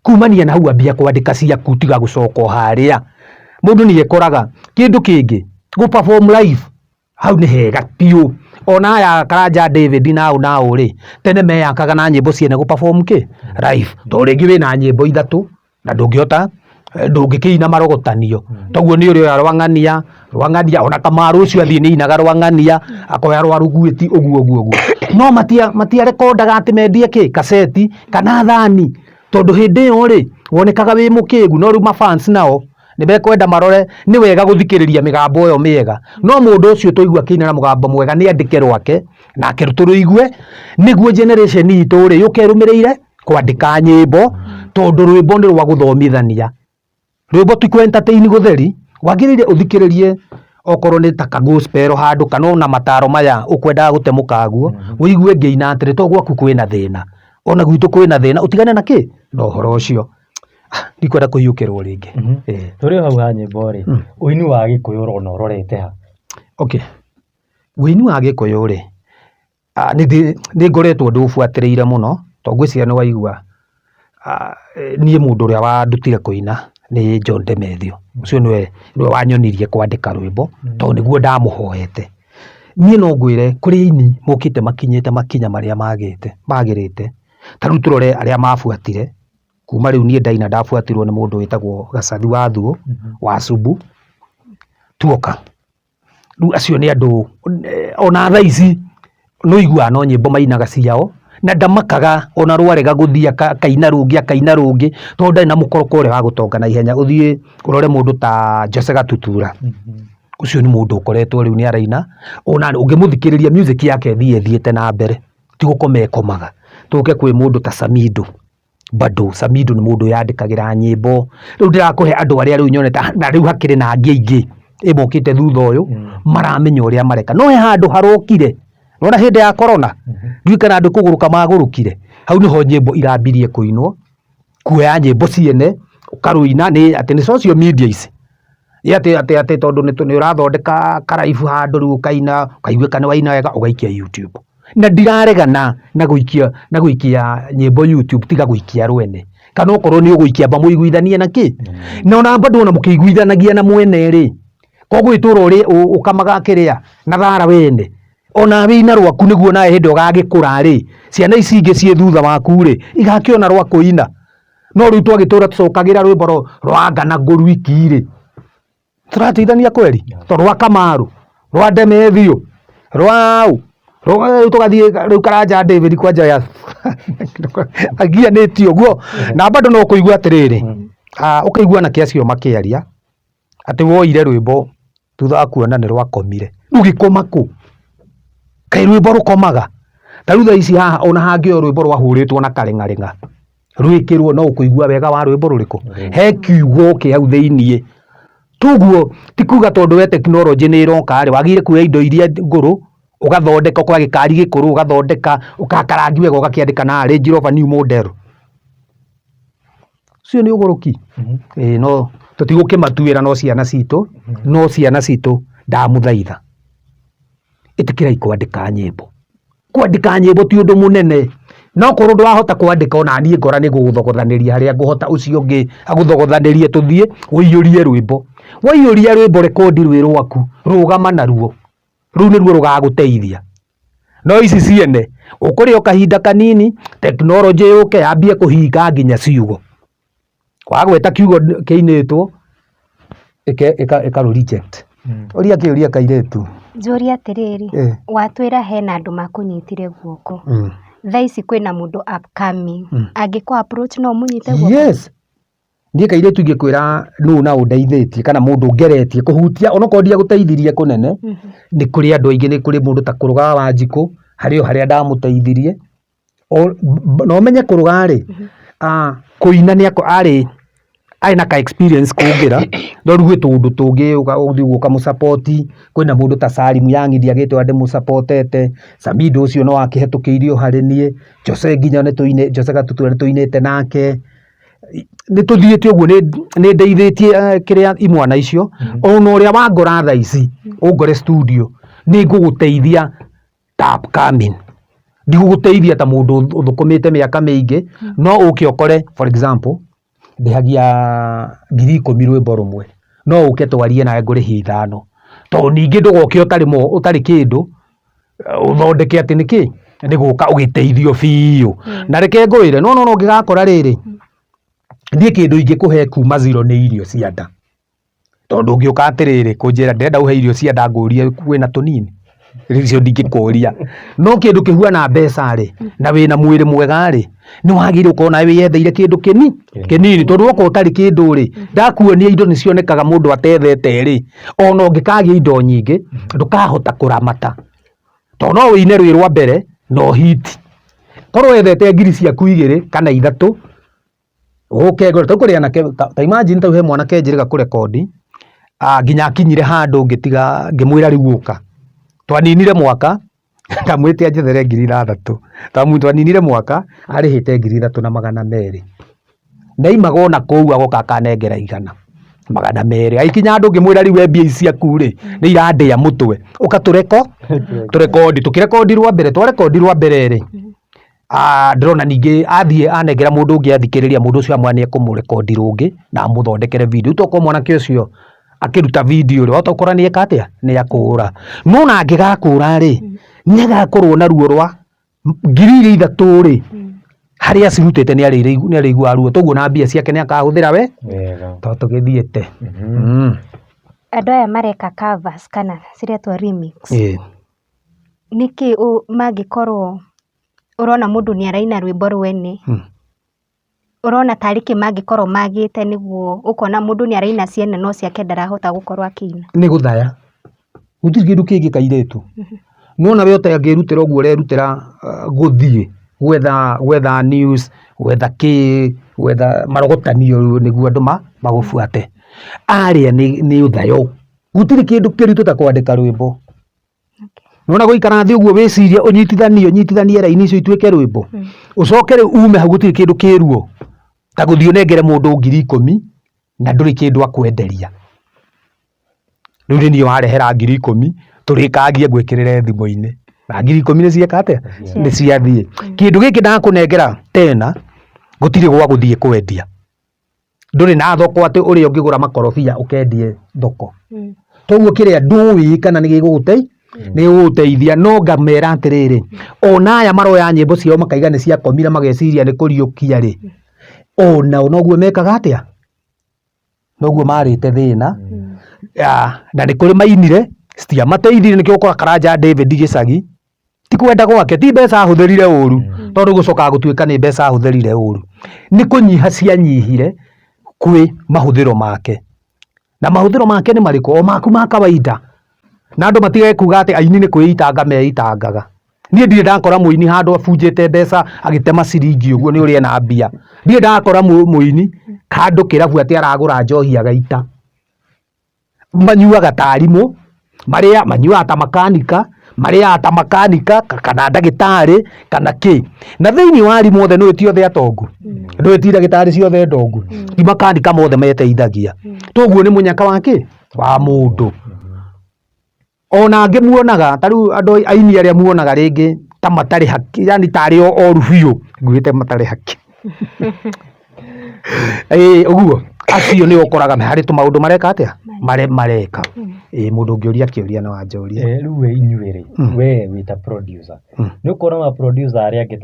Kumania na hau ambia kwandĩka ciaku tiga gũcoka o harĩa. Mũndũ nĩ ekoraga. Kĩndũ kĩngĩ, gũ perform live, hau nĩ hega biũ. Ona aya Karanja David nao nao rĩ, tene meyakaga na nyĩmbo ciene gũ perform kĩ? Live. Tondũ rĩngĩ wĩna nyĩmbo 3 na ndũngĩhota, ndũngĩkĩina marogotanio. Toguo nĩ ũrĩoya rwa ng'ania, rwa ng'ania, ona Kamaru ũcio athiĩ nĩ ainaga rwa ng'ania, akoya rwa rũguĩti, ũguo ũguo ũguo. No matiarekondaga atĩ mendie kĩ? Kaseti kana thani. Tondũ hĩndĩ ĩyo rĩ, wonekaga wĩ mũkĩgu, no rĩu ma fans nao nĩ mekwenda marore, nĩ wega gũthikĩrĩria mĩgambo ĩyo mĩega. No mũndũ ũcio twaigua akĩina na mũgambo mwega nĩ andĩke rwake, nake tũrũigue, nĩguo generation itũ rĩ, yũke ĩrũmĩrĩire kwandĩka nyĩmbo, tondũ rwĩmbo nĩ rwa gũthomithania. Rwĩmbo ti kũ entertain gũtheri, wagĩrĩire ũthikĩrĩrie okorwo nĩ ta ka gospel handũ kana ona mataro maya ũkwendaga gũte mũkaguo, ũigue ngĩina atĩrĩ to gwaku kwĩna thĩna, ona gwitũ kwĩna thĩna, ũtigane na kĩ? Na ũhoro ũcio. Ndikwenda kũhiũkĩrwo rĩngĩ. Ĩĩ. Tũrĩ o hau ha nyĩmbo rĩ, ũini wa Gĩkũyũ ũrona ũrorete ha? Okay, ũini wa Gĩkũyũ rĩ, Nĩ ngoretwo ndĩũbuatĩrĩire mũno, tondũ ngwĩciria nĩ waigua niĩ mũndũ ũrĩa wandutire kũina nĩ John Demethio. Ũcio nĩwe wanyonirie kwandĩka rwĩmbo tondũ nĩguo ndamũhoete. Niĩ no ngwĩre kũrĩ aini mokĩte makinyĩte makinya marĩa magĩrĩte. Ta rĩu tũrore arĩa mabuatire, kuma rĩu niĩ ndaina ndabuatirwo nĩ mũndũ wĩtagwo Gacathi wa Thuo wa Cubu, Tuoka. Rĩu acio nĩ andũ ona thaa ici nĩ ũiguaga no nyĩmbo mainaga ciao, na ndamakaga ona rwarega gũthiĩ akaina rũngĩ akaina rũngĩ, tondũ ndarĩ na mũkoroko ũrĩa wa gũtonga naihenya. Ũthiĩ ũrore mũndũ ta Jose Gatutura, ũcio nĩ mũndũ ũkoretwo rĩu nĩ araina, ona ũngĩmũthikĩrĩria music yake ĩthiĩ ĩthiĩte na mbere, ti gũkoma ĩkomaga. Tũke kwĩ mũndũ ta Samido. Bado Samido nĩ mũndũ wĩyandĩkagĩra nyĩmbo, rĩu ndĩrakũhe andũ arĩa rĩu nyonete na rĩu hakĩrĩ na angĩ aingĩ mokĩte thutha ũyũ maramenya ũrĩa mareka. No he handũ harokire, nĩwona hĩndĩ ya corona, ndiũĩ kana andũ kũgũrũka magũrũkire, hau nĩho nyĩmbo irambirie kũinwo, kuoya nyĩmbo ciene ũkarũina atĩ nĩ social media ici. Ĩ atĩ atĩ atĩ tondũ nĩ ũrathondeka karaibu handũ rĩu ũkaina, ũkaiguĩka nĩ waina wega ũgaikia YouTube. Na ndiraregana na gũikia na gũikia nyĩmbo YouTube tiga gũikia rwene. Kana okorwo nĩ ũgũikia amba mũiguithanie na kĩ? Na ona bado ona mũkĩiguithanagia na mwene rĩ, ko gwĩtũra ũrĩ ũkamaga kĩrĩa na thara wene, onawe ina rwaku nĩguo nawe hĩndĩ ĩyo ũgagĩkũra rĩ, ciana ici ingĩ ciĩ thutha waku rĩ, igakĩona rwa kũina. No rĩu twagĩtũra tũcokagĩra rwĩmbo rwa Ngana Ngũrwiki rĩ, tũrateithania kweri? To rwa Kamaru, rwa Ndemethio, rwa ũ, rĩu tũgathiĩ rĩu Karanja David kwanja ya agianĩtio ũguo. Na bado no ũkũigua atĩrĩrĩ, ũkaigua anake acio makĩaria atĩ woire rwĩmbo thutha wa kuona nĩ rwakomire. Rũgĩkoma kũ? Kaĩ rwĩmbo rũkomaga? Ta rĩu thaa ici haha ona hangĩoywo rwĩmbo rwahũrĩtwo na karĩng'arĩng'a rwĩkĩrwo no ũkũigua wega wa rwĩmbo rũrĩkũ? He kiugo kĩ hau thĩiniĩ. Toguo ti kuga tondũ we tekinoronjĩ nĩ ĩroka rĩ, wagĩrĩire kuoya indo iria ngũrũ ũgathondeka, ũkoya gĩkari gĩkũrũ ũgathondeka, ũkahaka rangi wega ũgakĩandĩka na Range Rover new model. Ũcio nĩ ũgũrũki? Ĩĩ no tũtigũkĩmatuĩra no ciana citũ, no ciana citũ ndamũthaitha ĩtĩkĩrai kwandĩka nyĩmbo. Kwandĩka nyĩmbo ti ũndũ mũnene, no korwo ndũrahota kwandĩka ona niĩ ngora nĩ ngũgũthogothanĩria harĩa ngũhota ũcio ũngĩ agũthogothanĩrie tũthiĩ ũiyũrie rwĩmbo. Waiyũria rwĩmbo rekondi rwĩ rwaku, rũgama naruo, rũu nĩruo rũgagũteithia. No ici ciene, ũkũrĩa o kahinda kanini, tekinoronjĩ yũke yambie kũhinga nginya ciugo. Wagweta kiugo kĩinĩtwo, ĩkarũ reject. Ũria kĩũria kairĩtu. Njũrie atĩrĩrĩ, watwĩra hena andũ makũnyitire guoko. Thaa ici kwĩna mũndũ upcoming, angĩkũ approach no ũmũnyite guoko? Yes. Niĩ kairĩtu ingĩkwĩra nũ na ũndeithĩtie kana mũndũ ngeretie kũhutia onokorwo ndiagũteithirie kũnene, nĩ kũrĩ andũ aingĩ, nĩ kũrĩ mũndũ ta Kũrũga wa Wanjikũ, harĩ o harĩa ndamũteithirie. Na ũmenye Kũrũga rĩ, kũina nĩ arĩ arĩ na ka experience kũngĩra, no rĩu gwĩ tũũndũ tũngĩ ũthiĩ ũguo ũkamũ support, kwĩna mũndũ ta Salim Young ndiagĩte ũrĩa ndĩmũ support ete, Samido ũcio no akĩhetũkĩire o harĩ niĩ, Jose nginya nĩ tũinĩte, Jose Gatutura nĩ tũinĩte nake, nĩ tũthiĩte ũguo nĩ ndeithĩtie kĩrĩa imwana icio, ona ũrĩa wangora thaa ici, ũngore studio, nĩ ngũgũteithia ta upcoming. Ndigũgũteithia ta mũndũ ũthũkũmĩte mĩaka mĩingĩ, no ũke ũkore for example, ndĩhagia 10,000 rwĩmbo rũmwe, no ũke twarie nawe ngũrĩhie 5,000. Tondũ ningĩ ndũgoke ũtarĩ ũtarĩ kĩndũ, ũthondeke atĩ nĩkĩ, nĩ gũka ũgĩteithio biũ. Na reke ngwĩre, nĩwona ona ũngĩgakora rĩrĩ, niĩ kĩndũ ingĩkũhe kuma zero nĩ irio cia nda. Tondũ ũngĩũka atĩrĩrĩ kũnjĩra ndĩrenda ũhe irio cia nda ngũrie wĩna tũnini, rĩu icio ndingĩkũria. No kĩndũ kĩhuana mbeca rĩ, na wĩna mwĩrĩ mwega rĩ, nĩ wagĩrĩirwo gũkorwo nawe wĩyetheire kĩndũ kĩnini. Tondũ woka ũtarĩ kĩndũ rĩ, ndakuonia indo nĩ cionekaga mũndũ atethete rĩ, ona ũngĩkagĩa indo nyingĩ, ndũkahota kũramata. Tondũ no wĩine rwĩ rwa mbere na ũ hit. Korwo wethete ngiri ciaku 2 kana 3, Ũke ngore tau kũrĩ anake ta imagine tau he mwanake njĩrĩga kũrekondi nginya akinyire handũ ngĩtiga ngĩmwĩra rĩu ũka. Twaninire mwaka ndamwĩte anjethere 6,000. Twaninire mwaka arĩhĩte 3,200. Ndaimaga ona kũu agoka akanengera 100 200. Agĩkinya handũ ngĩmwĩra rĩu we mbia ici ciaku rĩ nĩ irandĩa mũtwe ũka tũreko tũrekondi. Tũkĩrekondi rwa mbere twarekondi rwa mbere rĩ ndĩrona ningĩ athiĩ anengera mũndũ ũngĩ athikĩrĩria mũndũ ũcio amwĩra nĩ ekũmũrekondi rũngĩ na amũthondekere video. Rĩu tokorwo mwanake ũcio akĩruta video rĩ wahota gũkora nĩ eka atĩa nĩ akũra. No ona angĩgakũra rĩ nĩ agakorwo na ruo rwa 3,000 rĩ harĩa acirutĩte nĩ arĩiguaga ruo toguo na mbia ciake nĩ akahũthĩra we tondũ tũgĩthiĩte. Andũ aya mareka covers kana ciretwo remix nĩkĩ mangĩkorwo ũrona mũndũ nĩ araina rwĩmbo rwene ũrona tarĩ kĩ mangĩkorwo magĩte nĩguo ũkona mũndũ nĩ araina ciene no ciake ndarahota gũkorwo akĩina? Nĩ gũthaya gũtirĩ kĩndũ kĩngĩ kairĩtu. Nĩwona we ũtangĩrutĩra ũguo ũrerutĩra gũthiĩ gwetha gwetha news gwetha kĩ gwetha marogotanio nĩguo andũ magũbuate. Arĩa nĩ ũthayo gũtirĩ kĩndũ kĩritũ ta kwandĩka rwĩmbo. Nĩwona gũikara thĩ ũguo wĩcirie ũnyitithanie ũnyitithanie raini icio ituĩke rwĩmbo ũcoke rĩu ume hau gũtirĩ kĩndũ kĩ ruo ta gũthiĩ ũnengere mũndũ 10,000 na ndũrĩ kĩndũ akwenderia. Rĩu nĩ niĩ warehera 10,000 tũrĩkangie ngwĩkĩrĩre thimũ-inĩ na 10,000 nĩ cieka atĩa nĩ ciathiĩ. Kĩndũ gĩkĩ ndakũnengera tena gũtirĩ gwa gũthiĩ kwendia. Ndũrĩ na thoko atĩ ũrĩa ũngĩgũra makorobia ũkendie thoko. Toguo kĩrĩa ndũĩ kana nĩ gĩgũgũteithia no ngamera atĩrĩrĩ ona aya maroya nyĩmbo ciao makaiga nĩ ciakomire mageciria nĩ kũriũkia rĩ onao noguo mekaga atĩa noguo marĩte thĩna na nĩ kũrĩ mainire citiamateithirie nĩkĩo ũgũkora Karanja David gĩcagi ti kwenda gwake ti mbeca ahũthĩrire ũru tondũ gũcokaga gũtuĩka nĩ mbeca ahũthĩrire ũru nĩ kũnyiha cianyihire kwĩ mahũthĩro make na mahũthĩro make nĩ marĩkũ o maku ma kawaida na andũ matige kuga atĩ aini nĩ kwĩitanga meitangaga niĩ ndirĩ ndakora mũini handũ abunjĩte mbeca agĩtema ciringi ũguo nĩ ũrĩa ena mbia ndirĩ ndakora mũini handũ kĩrabu atĩ aragũra njohi agaita manyuaga ta arimũ marĩa manyuaga ta makanika marĩaga ta makanika kana ndagĩtarĩ kana kĩ na thĩinĩ wa arimũ othe nĩũĩ ti othe atongu nĩũĩ ti ndagĩtarĩ ciothe ndongu ti makanika mothe meteithagia toguo nĩ mũnyaka wa kĩ wa mũndũ ona angĩ muonaga ta rĩu andũ aini arĩa muonaga rĩngĩ ta matarĩ haki yani tarĩ o oru biũ ngugĩte matarĩ haki ĩĩ ũguo acio nĩ ũkoraga harĩ tũmaũndũ mareka atĩa mare mareka ĩĩ mũndũ ũngĩũria kĩũria no anjũrie. Rĩu we inyuĩ rĩ we wĩ ta producer nĩ ũkuona ma producer arĩa angĩ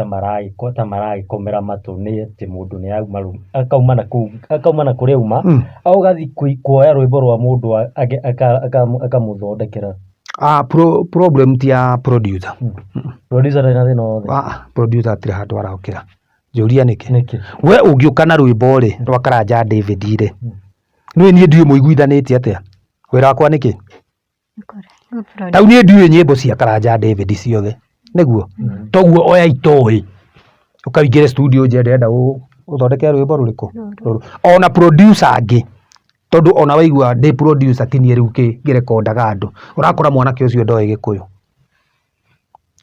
ta maragĩkomera matũ nĩ atĩ mũndũ nĩ auma akauma na kũu akauma na kũrĩa auma ũgathiĩ kuoya rwĩmbo rwa mũndũ akamũthondekera. Problem ti ya producer. Producer ndarĩ na thĩna o wothe. Producer hatirĩ handũ arokĩra. Njũria nĩkĩ? We ũngĩũka na rwĩmbo rĩ rwa Karanja David rĩ, nĩũĩ niĩ ndiũĩ mũiguithanĩtie atĩa? Wĩra wakwa nĩ kĩ? Tau niĩ ndiũĩ nyĩmbo cia Karanja David ciothe, nĩguo? Toguo oya itoĩ, ũka ũingĩre studio ũnjĩre ndĩrenda ũthondeke rwĩmbo rũrĩkũ? Rũrũ. Ona producer angĩ, tondũ ona waigua ndĩ producer ti niĩ rĩu ngĩrekondaga andũ, ũrakora mwanake ũcio ndoĩ gĩkũyũ.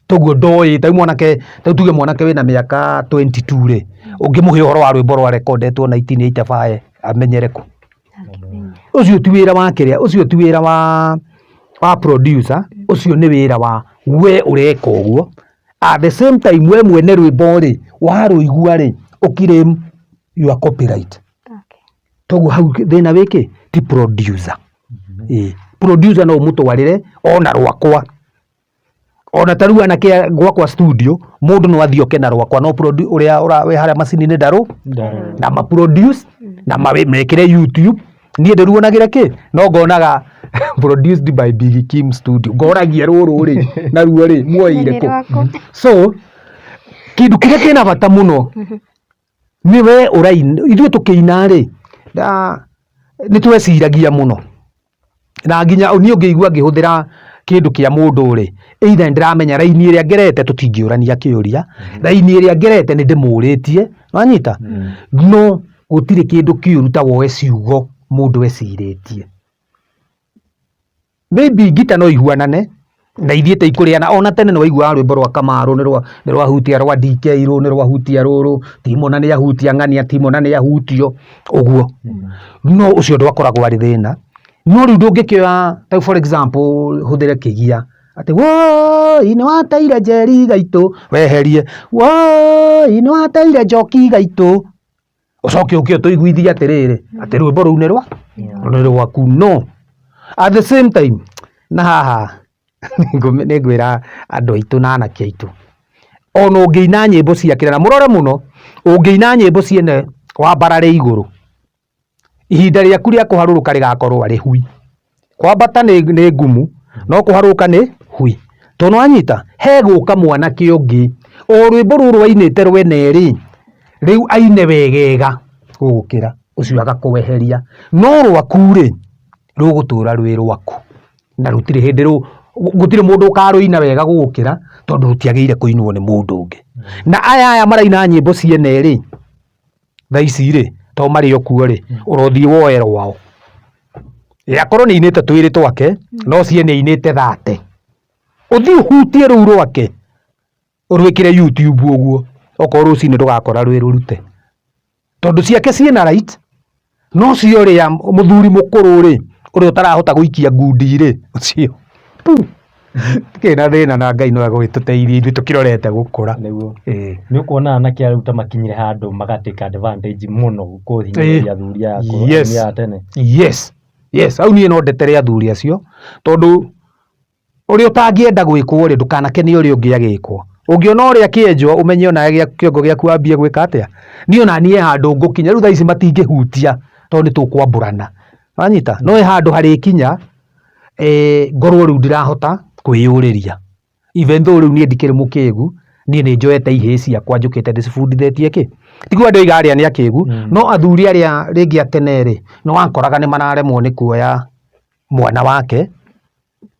Toguo ndoĩ, ta rĩu mwanake, ta rĩu tuge mwanake wĩna mĩaka 22 rĩ, ũngĩmũhe ũhoro wa rwĩmbo rwa rekondetwo 1985 amenyere kũ? Ũcio ti wĩra wa kĩrĩa, ũcio ti wĩra wa producer, ũcio nĩ wĩra wa we ũreka ũguo. At the same time we mwene rwĩmbo rĩ, warũigua rĩ, ũ claim your copyright. Toguo hau thĩna wĩ kĩ? Ti producer. Ĩĩ, producer no ũmũtwarĩre ona rwakwa. Ona ta rĩu anake gwakwa studio, mũndũ no athiĩ oke na rwakwa no ũrĩa wĩ harĩa macini-inĩ ndarũ na ma produce na mekĩre YouTube, niĩ ndĩruonagĩre kĩ? No ngonaga produced by Big Kim studio, ngoragia rũrũ rĩ naruo rĩ muoire kũ? So kĩndũ kĩrĩa kĩna bata mũno nĩ we ũraina, ithuĩ tũkĩina rĩ, nĩ tweciragia mũno. Na nginya niĩ ũngĩigua ngĩhũthĩra kĩndũ kĩa mũndũ rĩ, either nĩ ndĩramenya raini ĩrĩa ngerete tũtingĩũrania kĩũria, raini ĩrĩa ngerete nĩ ndĩmũrĩtie, nĩ wanyita? No Gũtirĩ kĩndũ kĩũru ta woe ciugo mũndũ ecirĩtie. Maybe ngita no ihuanane na ithiĩte ikũrĩana ona tene nĩ waiguaga rwĩmbo rwa Kamaru nĩ rwa nĩ rwahutia rwa DK rũ nĩ rwahutia rũrũ Timona nĩ ahutia ng'ania Timona nĩ ahutio ũguo no ũcio ndwakoragwo arĩ thĩna no rĩu ndũngĩkĩoya ta for example hũthĩre kĩgia atĩ woi nĩ wateire Njeri gaitũ weherie woi nĩ wateire Njoki gaitũ ũcoke ũke ũtũiguithie atĩrĩrĩ atĩ rwĩmbo rũu nĩ rwa nĩ rwaku no at the same time na haha nĩ ngwĩra andũ aitũ na anake aitũ ona ũngĩina nyĩmbo ciake na mũrore mũno ũngĩina nyĩmbo ciene wambarare igũrũ ihinda rĩaku rĩa kũharũrũka rĩgakorwo arĩ hui kwambata nĩ nĩ ngumu no kũharũrũka nĩ hui tondũ wanyita he gũka mwanake ũngĩ o rwĩmbo rũrũ ainĩte rwene rĩ rĩu aine wegega gũgũkĩra ũcio agakweheria no rwaku rĩ rũgũtũra rwĩ rwaku na rũtirĩ hĩndĩ rũ gũtirĩ mũndũ ũkarũina wega gũgũkĩra tondũ rũtiagĩrĩire kũinwo nĩ mũndũ ũngĩ na aya aya maraina nyĩmbo ciene rĩ thaa ici rĩ to marĩ o kuo rĩ ũrothiĩ woe rwao akorwo nĩ ainĩte twĩrĩ twake no ciene ainĩte thate ũthiĩ ũhutie rũu rwake ũrwĩkĩre YouTube ũguo okorwo rũcinĩ ndũgakora rwĩ rũrute tondũ ciake ciĩna right no cia ũrĩa mũthuri mũkũrũ rĩ ũrĩa ũtarahota gũikia ngundi rĩ ũcio Ndikĩrĩ na thĩna na Ngai no egũgĩtũteithia ithuĩ tũkĩrorete gũkũra. Nĩguo. Ĩĩ. Nĩ ũkuona anake a rĩu ta makinyire handũ maga take advantage mũno kũhinyĩrĩria athuri aya akũrũ, atumia a tene. Yes, yes, hau niĩ no ndetere athuri acio tondũ ũrĩa ũtangĩenda gwĩkwo rĩ ndũkanakene ũrĩa ũngĩ agĩkwo. Ũngĩona ũrĩa akĩenjwo ũmenye onawe kĩongo gĩaku wambie gwĩka atĩa. Niĩ ona niĩ he handũ ngũkinya, rĩu thaa ici matingĩhutia tondũ nĩ tũkwambũrana. Wanyita? No he handũ harĩkinya ngorwo rĩu ndirahota kwĩyũrĩria. Even though rĩu niĩ ndikĩrĩ mũkĩgu, niĩ nĩ njoete ihĩĩ ciakwa njũkĩte ndĩcibundithĩtie kĩ? Ti kuga ndĩroiga arĩa nĩ akĩgu, no athuri arĩa rĩngĩ a tene rĩ, nĩ wakoraga nĩ mararemwo nĩ kuoya mwana wake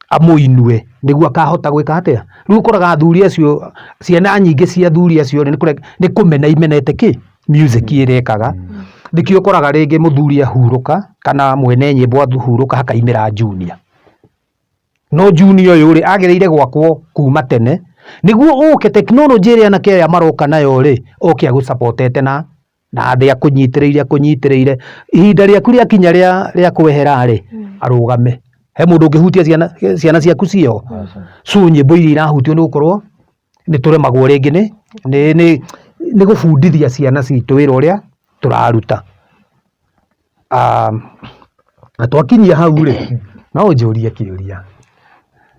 amũinue nĩguo akahota gwĩka atĩa? Rĩu ũkoraga athuri acio, ciana nyingĩ cia athuri acio rĩ, nĩ kũmena imenete kĩ? Music ĩrĩa ĩkaga. Nĩkĩo ũkoraga rĩngĩ mũthuri ahurũka kana mwene nyĩmbo ahurũka hakaimĩra junior. No junior ũyũ rĩ, agĩrĩire gwakwo kuma tene nĩguo ũke tekinoronjĩ ĩrĩa anake aya maroka nayo rĩ, oke agũ support ete na na thĩ akũnyitĩrĩire akũnyitĩrĩire. Ihinda rĩaku rĩakinya rĩa rĩa kwehera rĩ, arũgame. He mũndũ ũngĩhutia ciana ciana ciaku ciĩho? So nyĩmbo iria irahutio nĩ gũkorwo nĩ tũremagwo rĩngĩ nĩ nĩ nĩ nĩ gũbundithia ciana citũ wĩra ũrĩa tũraruta. Na twakinyia hau rĩ, no ũnjũrie kĩũria.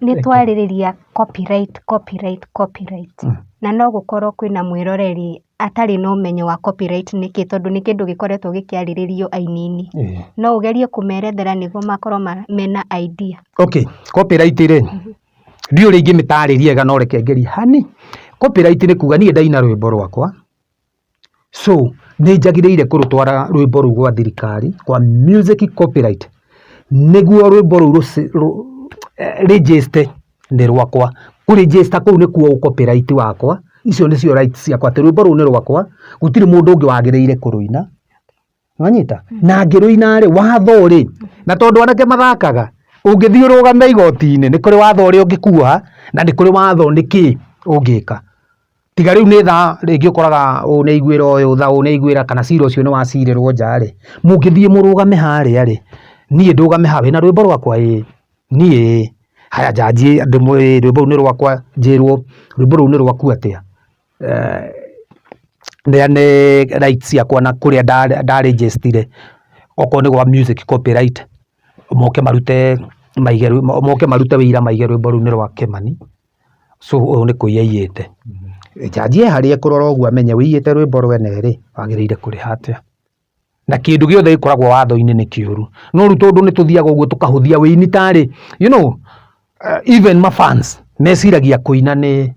Nĩ twarĩrĩria copyright, copyright, copyright. Na no gũkorwo kwĩna mwĩroreri atarĩ na ũmenyo wa copyright nĩkĩ tondũ nĩ kĩndũ gĩkoretwo gĩkĩarĩrĩrio aini-inĩ. No ũgerie kũmerethera nĩguo makorwo mena idea. Okay, copyright rĩ, ndiũĩ ũrĩa ingĩmĩtarĩria wega no reke ngerie hani. Copyright nĩ kuga niĩ ndaina rwĩmbo rwakwa, so nĩ njagĩrĩire kũrũtwara rwĩmbo rũu gwa thirikari, kwa music copyright, nĩguo rwĩmbo rũu register nĩ rwakwa. Kũ register kũu nĩkuo copyright wakwa, icio nĩcio rights ciakwa atĩ rwĩmbo rũu nĩ rwakwa, gũtirĩ mũndũ ũngĩ wagĩrĩire kũrũina. Nĩwanyita? Na angĩrũina rĩ, watho rĩ, na tondũ anake mathakaga, ũngĩthiĩ ũrũgame igoti-inĩ, nĩ kũrĩ watho ũrĩa ũngĩkuoha, na nĩ kũrĩ watho nĩkĩ ũngĩka. Tiga rĩu nĩ tha rĩngĩ ũkoraga ũyũ nĩ aiguĩra ũyũ tha, ũyũ nĩ aiguĩra kana cira ũcio nĩ wacirĩrwo nja rĩ, mũngĩthiĩ mũrũgame harĩa rĩ, niĩ ndũgame haha wĩna rwĩmbo rwakwa ĩĩ, niĩ ĩĩ, haya njanji rwĩmbo rũu nĩ rwakwa njĩrwo rwĩmbo rũu nĩ rwaku atĩa? Neane rights ciakwa na kũrĩa nda register ire, okorwo nĩ gwa music copyright, moke marute maige moke marute wĩira maige rwĩmbo rũu nĩ rwa Kĩmani, so ũyũ nĩ kũiya aiyĩte. Njanji e harĩa ekũrora ũguo amenye wĩiyĩte rwĩmbo rwene rĩ, wagĩrĩire kũrĩha atĩa. Na kĩndũ gĩothe gĩkoragwo watho-inĩ nĩ kĩũru. No rĩu tondũ nĩ tũthiaga ũguo tũkahũthia wĩini tarĩ, you know, even ma fans meciragia kũina nĩ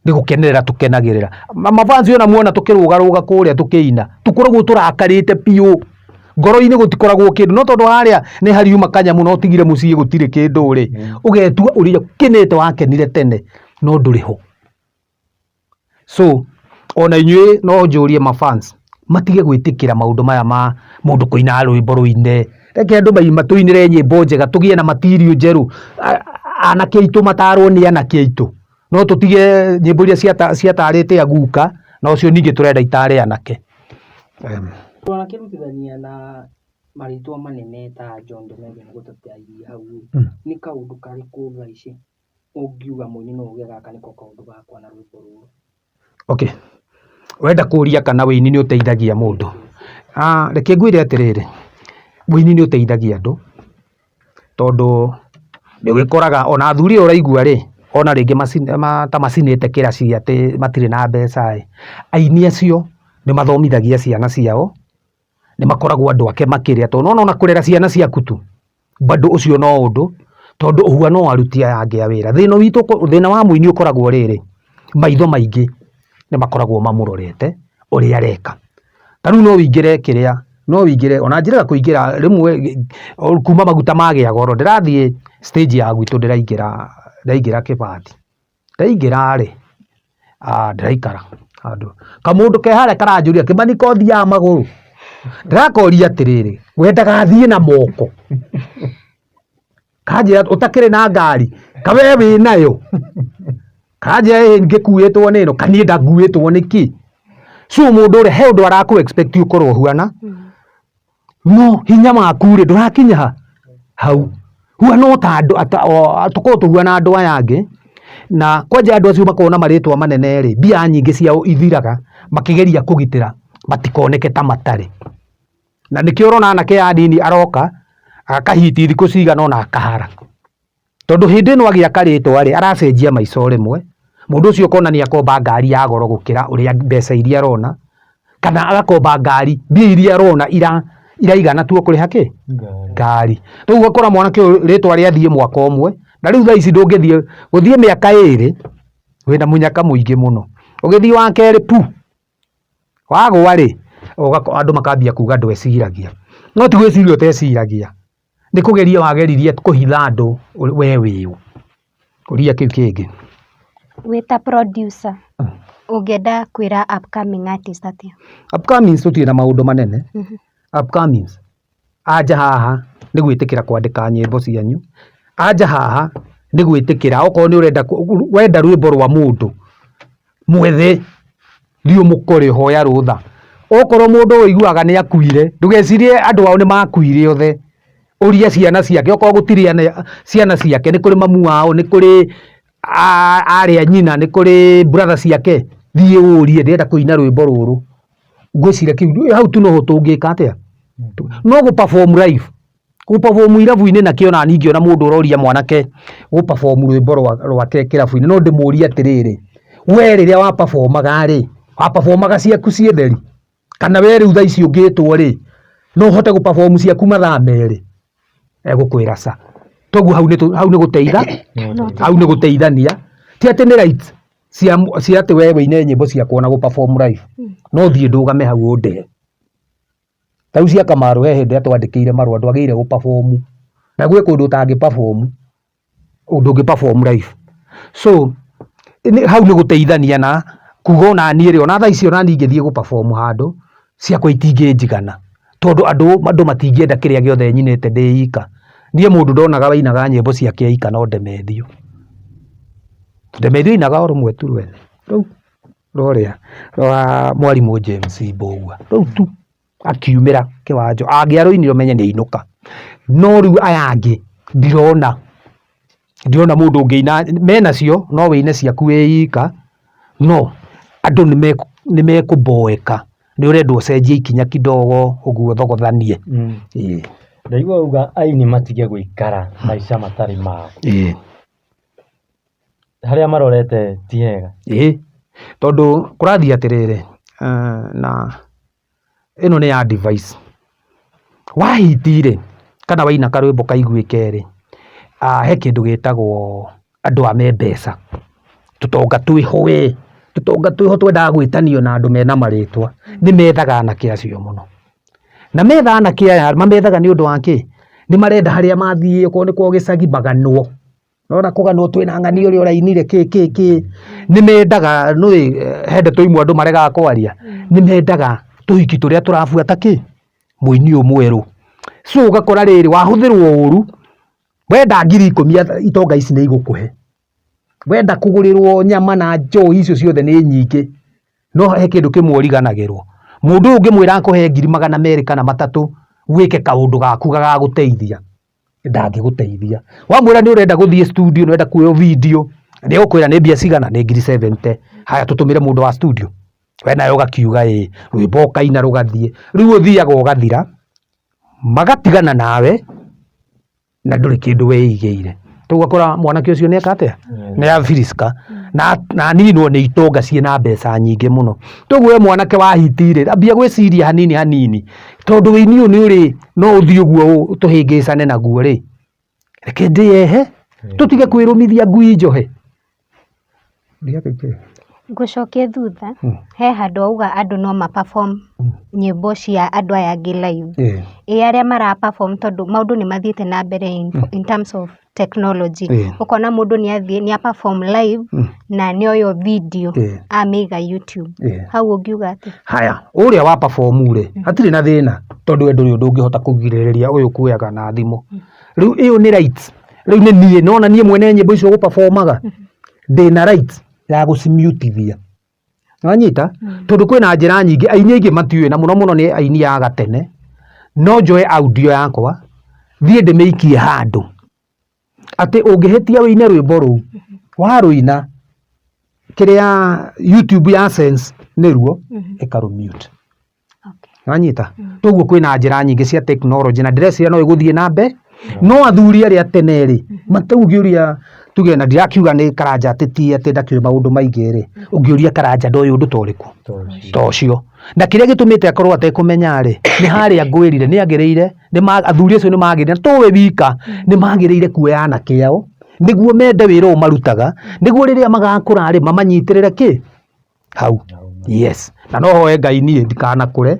nĩ gũkenerera tũkenagĩrĩra. Ma fans ona muona tũkĩrũgarũga kũrĩa tũkĩina, tũkoragwo tũrakarĩte biũ. Ngoro-inĩ gũtikoragwo kĩndũ, no tondũ harĩa nĩ hariuma kanyamũ na ũtigire mũciĩ gũtirĩ kĩndũ rĩ, ũgetua ũrĩa ũkenete wakenire tene, no ndũrĩ ho. So ona inyuĩ no njũrie ma fans, Matige gwĩtĩkĩra maũndũ maya ma mũndũ kũina rwĩmbo rũine. Reke andũ matũinĩre nyĩmbo njega, tũgĩe na material njerũ. Anake aitũ matarwo nĩ anake aitũ. No tũtige nyĩmbo iria ciatarĩte aguka, na ũcio ningĩ tũrenda itare anake. Wanakĩrutithania na marĩtwa manene ta John Demethew na gũtũteithia hau ĩ, nĩ kaũndũ karĩkũ thaa ici ũngiuga mũini no uge gaka nĩko kaũndũ gakwa na rwĩmbo rũrũ? Okay, wenda kũria kana wĩini nĩ ũteithagia mũndũ? Reke ngwĩre atĩrĩrĩ, wĩini nĩ ũteithagia andũ, tondũ nĩ ũgĩkoraga ona athuri aya ũraigua rĩ, ona rĩngĩ ta macinĩte kĩraci atĩ matirĩ na mbeca ĩ, aini acio nĩ mathomithagia ciana ciao, nĩ makoragwo andũ ake makĩrĩa, tondũ nĩ wona ona kũrera ciana ciaku tu, bado ũcio no ũndũ, tondũ ũhuana o aruti aya angĩ a wĩra. Thĩna witũ, thĩna wa mũini ũkoragwo rĩrĩ, maitho maingĩ nĩ makoragwo mamũrorete ũrĩa areka. Ta rĩu no ũingĩre kĩrĩa, no ũingĩre, ona njĩraga kũingĩra rĩmwe kuma maguta magĩa goro, ndĩrathiĩ stage ya gwitũ ndĩraingĩra, ndĩraingĩra kĩbathi. Ndaingĩra rĩ, ndĩraikara handũ, kamũndũ ke harĩa karanjũria Kĩmani ko ũthiaga magũrũ? Ndĩrakoria atĩrĩrĩ, wendaga thiĩ na moko? Karanjĩra ũtakĩrĩ na ngari, ka we wĩnayo? Karanjĩra ĩĩ ngĩkuĩtwo nĩ ĩno, ka niĩ ndakuĩtwo nĩ kĩ? So mũndũ ũrĩa he ũndũ arakũ expect ũkorwo ũhuana, no hinya waku rĩ ndũrakinya ha hau. Huana o ta andũ tũkoragwo tũhuana andũ aya angĩ, na kwanja andũ acio makoragwo na marĩtwa manene rĩ, mbia nyingĩ ciao ithiraga makĩgeria kũgitĩra matikoneke ta matarĩ. Na nĩkĩo ũrona anake aya anini aroka, akahiti thikũ cigana ũna akahara. Tondũ hĩndĩ ĩno agĩaka rĩtwa rĩ, aracenjia maica o rĩmwe, mũndũ ũcio ũkona nĩ akomba ngari ya goro gũkĩra ũrĩa mbeca iria arona, kana agakomba ngari mbia iria arona iraigana tu o kũrĩha kĩ? Ngari. Rĩu ũgakora mwanake ũyũ rĩtwa rĩathiĩ mwaka ũmwe, na rĩu thaa ici ndũngĩthiĩ, gũthiĩ mĩaka ĩrĩ, wĩna mũnyaka mũingĩ mũno. Ũgĩthiĩ wa kerĩ pu! Wagũa rĩ, andũ makambia kuga ndweciragia. No ti gwĩciria ũteciragia, nĩ kũgeria wageririe kũhitha andũ we wĩ ũ. Ũria kĩu kĩngĩ. Wĩ ta producer, ũngĩenda kwĩra upcoming artist atĩa? Upcomings tũtirĩ na maũndũ manene. Upcomings, anja haha nĩ gwĩtĩkĩra kwandĩka nyĩmbo cianyu, anja haha nĩ gwĩtĩkĩra okorwo nĩ ũrenda wenda rwĩmbo rwa mũndũ, mwethe, thiĩ ũmũkore hoya rũtha. Okorwo mũndũ ũyũ ũiguaga nĩ akuire, ndũgecirie andũ ao nĩ makuire othe, ũria ciana ciake, okorwo gũtirĩ ciana ciake, nĩ kũrĩ mamu wao, nĩ kũrĩ arĩ a nyina, nĩ kũrĩ brother ciake, thiĩ ũrie ndĩrenda kũina rwĩmbo rũrũ. Ngwĩciria kĩu hau tu noho tũngĩka atĩa, no gũ perform live, gũ perform irabu-inĩ nakĩo ona niĩ ingĩona mũndũ ũroria mwanake gũ perform rwĩmbo rwake kĩrabu-inĩ no ndĩmũrie atĩrĩrĩ, we rĩrĩa wa perform aga rĩ, wa perform aga ciaku ciĩ theri? Kana we rĩu thaa ici ũngĩtwo rĩ, no ũhote gũ perform ciaku mathaa merĩ? Egũkwĩra ca. Toguo hau nĩ gũteitha, hau nĩ gũteithania, ti atĩ nĩ right cia cia atĩ we wĩine nyĩmbo ciakwa na gũ perform live, no thiĩ ndũgame hau ũndĩhe. Ta rĩu cia Kamaru he hĩndĩ atwandĩkĩire marũa ndwagĩrĩire gũ perform, na gwĩ kũndũ ũtangĩ perform, ndũngĩ perform live. So hau nĩ gũteithania na kuga ona niĩ rĩ, ona thaa ici ona niĩ ingĩthiĩ gũ perform handũ, ciakwa itingĩnjigana, tondũ andũ matingĩenda kĩrĩa gĩothe nyinĩte ndĩ ika. Niĩ mũndũ ndonaga wainaga nyĩmbo ciake e ika no Ndemethio. Ndemethio ainaga o rũmwe tu rwene, rũu rũrĩa rwa mwarimũ James Mbũgua, rũu tu akiumĩra kĩwanja, angĩarũinire ũmenye nĩ ainũka. No rĩu aya angĩ ndirona, ndirona mũndũ ũngĩina, menacio no wĩine ciaku wĩ ika, no andũ nĩ mekũboeka, nĩ ũrendwo ũcenjie ikinya kidogo ũguo ũthogothanie. Ĩĩ. Ndaigua wauga aini matige gũikara maica matarĩ mao. Ĩĩ. Harĩa marorete ti hega. Ĩĩ, tondũ kũrathiĩ atĩrĩrĩ, na ĩno nĩ advice, wahiti rĩ, kana waina karwĩmbo kaiguĩke rĩ, he kĩndũ gĩtagwo andũ a me mbeca, tũtonga twĩho we, tũtonga twĩho twendaga gwĩtanio na andũ mena marĩtwa, nĩ methaga anake acio mũno. Na metha anake aya, mamethaga nĩ ũndũ wa kĩ? Nĩ marenda harĩa mathiĩ okorwo nĩ kwao gĩcagi maganwo. Nĩwona kũganwo twĩna ng'ania ũrĩa ũrainire kĩ kĩ kĩ. Nĩ mendaga nĩũĩ he ndeto imwe andũ maregaga kwaria, nĩ mendaga Tũhiki tũrĩa tũrabuata kĩ? Mũini ũyũ mwerũ. So ũgakora rĩrĩ, wahũthĩrwo ũru, wenda 10,000 itonga ici nĩ igũkũhe. Wenda kũgũrĩrwo nyama na njohi icio ciothe nĩ nyingĩ, no he kĩndũ kĩmwe ũriganagĩrwo. Mũndũ ũyũ ũngĩmwĩra akũhe 200,000 kana 300 wĩke kaũndũ gaku gagagũteithia, ndangĩgũteithia. Wamwĩra nĩ ũrenda gũthiĩ studio, nĩ ũrenda kuoywo video, nĩ egũkwĩra nĩ mbia cigana, nĩ 70,000. Haya tũtũmĩre mũndũ wa studio. We nawe ũgakiuga ĩĩ, rwĩmbo ũkaina rũgathiĩ. Rĩu ũthiaga ũgathira, magatigana nawe, na ndũrĩ kĩndũ weigĩire. Tũgakora mwanake ũcio nĩ eka atĩa? Nĩ abirisika na aninwo nĩ itonga ciĩna mbeca nyingĩ mũno. Toguo we mwanake wa hiti rĩ, ambia gwĩciria hanini hanini, tondũ wĩini ũyũ nĩ ũrĩ no ũthiĩ ũguo tũhĩngĩcane naguo rĩ, reke ndĩyehe, tũtige kwĩrũmithia ngui njohe. Ngũcokie thutha, he handũ wauga andũ no ma perform nyĩmbo cia andũ aya angĩ live. Ĩ arĩa mara perform tondũ maũndũ nĩ mathiĩte na mbere in terms of technology. Ũkona mũndũ nĩ athiĩ nĩ a perform live na nĩ oywo video amĩiga YouTube. Hau ũngiuga atĩa? Haya, ũrĩa wa perform rĩ, hatirĩ na thĩna tondũ we ndũrĩ ũndũ ũngĩhota kũgirĩrĩria ũyũ kuoyaga na thimũ. Rĩu ĩyo nĩ right, rĩu nĩ niĩ, nĩwona niĩ mwene nyĩmbo icio gũ-perform-aga, ndĩna right ya gũcimutithia. Nĩwanyita? Tondũ kwĩna njĩra nyingĩ, aini aingĩ matiũĩ na mũno mũno nĩ aini a gatene, no njoe audio yakwa, thiĩ ndĩmĩikie handũ, atĩ ũngĩhĩtia wĩine rwĩmbo rũu, warũina, kĩrĩa YouTube ya sense nĩruo, ĩkarũ mute. Wanyita? Toguo kwĩna njĩra nyingĩ cia technology na ndĩreciria no ĩgũthiĩ na mbere. No athuri arĩa tene rĩ, ũngĩũria tuge na ndirakiuga nĩ Karanja atĩ ti atĩ ndakĩũĩ maũndũ maingĩ rĩ, ũngĩũria Karanja ndoĩ ũndũ ta ũrĩkũ? Ta ũcio. Na kĩrĩa gĩtũmĩte akorwo atekũmenya rĩ, nĩ harĩa ngwĩrire nĩ agĩrĩire, athuri acio nĩ magĩrĩire, na to we wika, nĩ magĩrĩire kuoya anake ao, nĩguo mende wĩra ũyũ marutaga, nĩguo rĩrĩa magakũra rĩ, mamanyitĩrĩre kĩ? Hau. Yes. Na no hoe Ngai niĩ ndikanakũre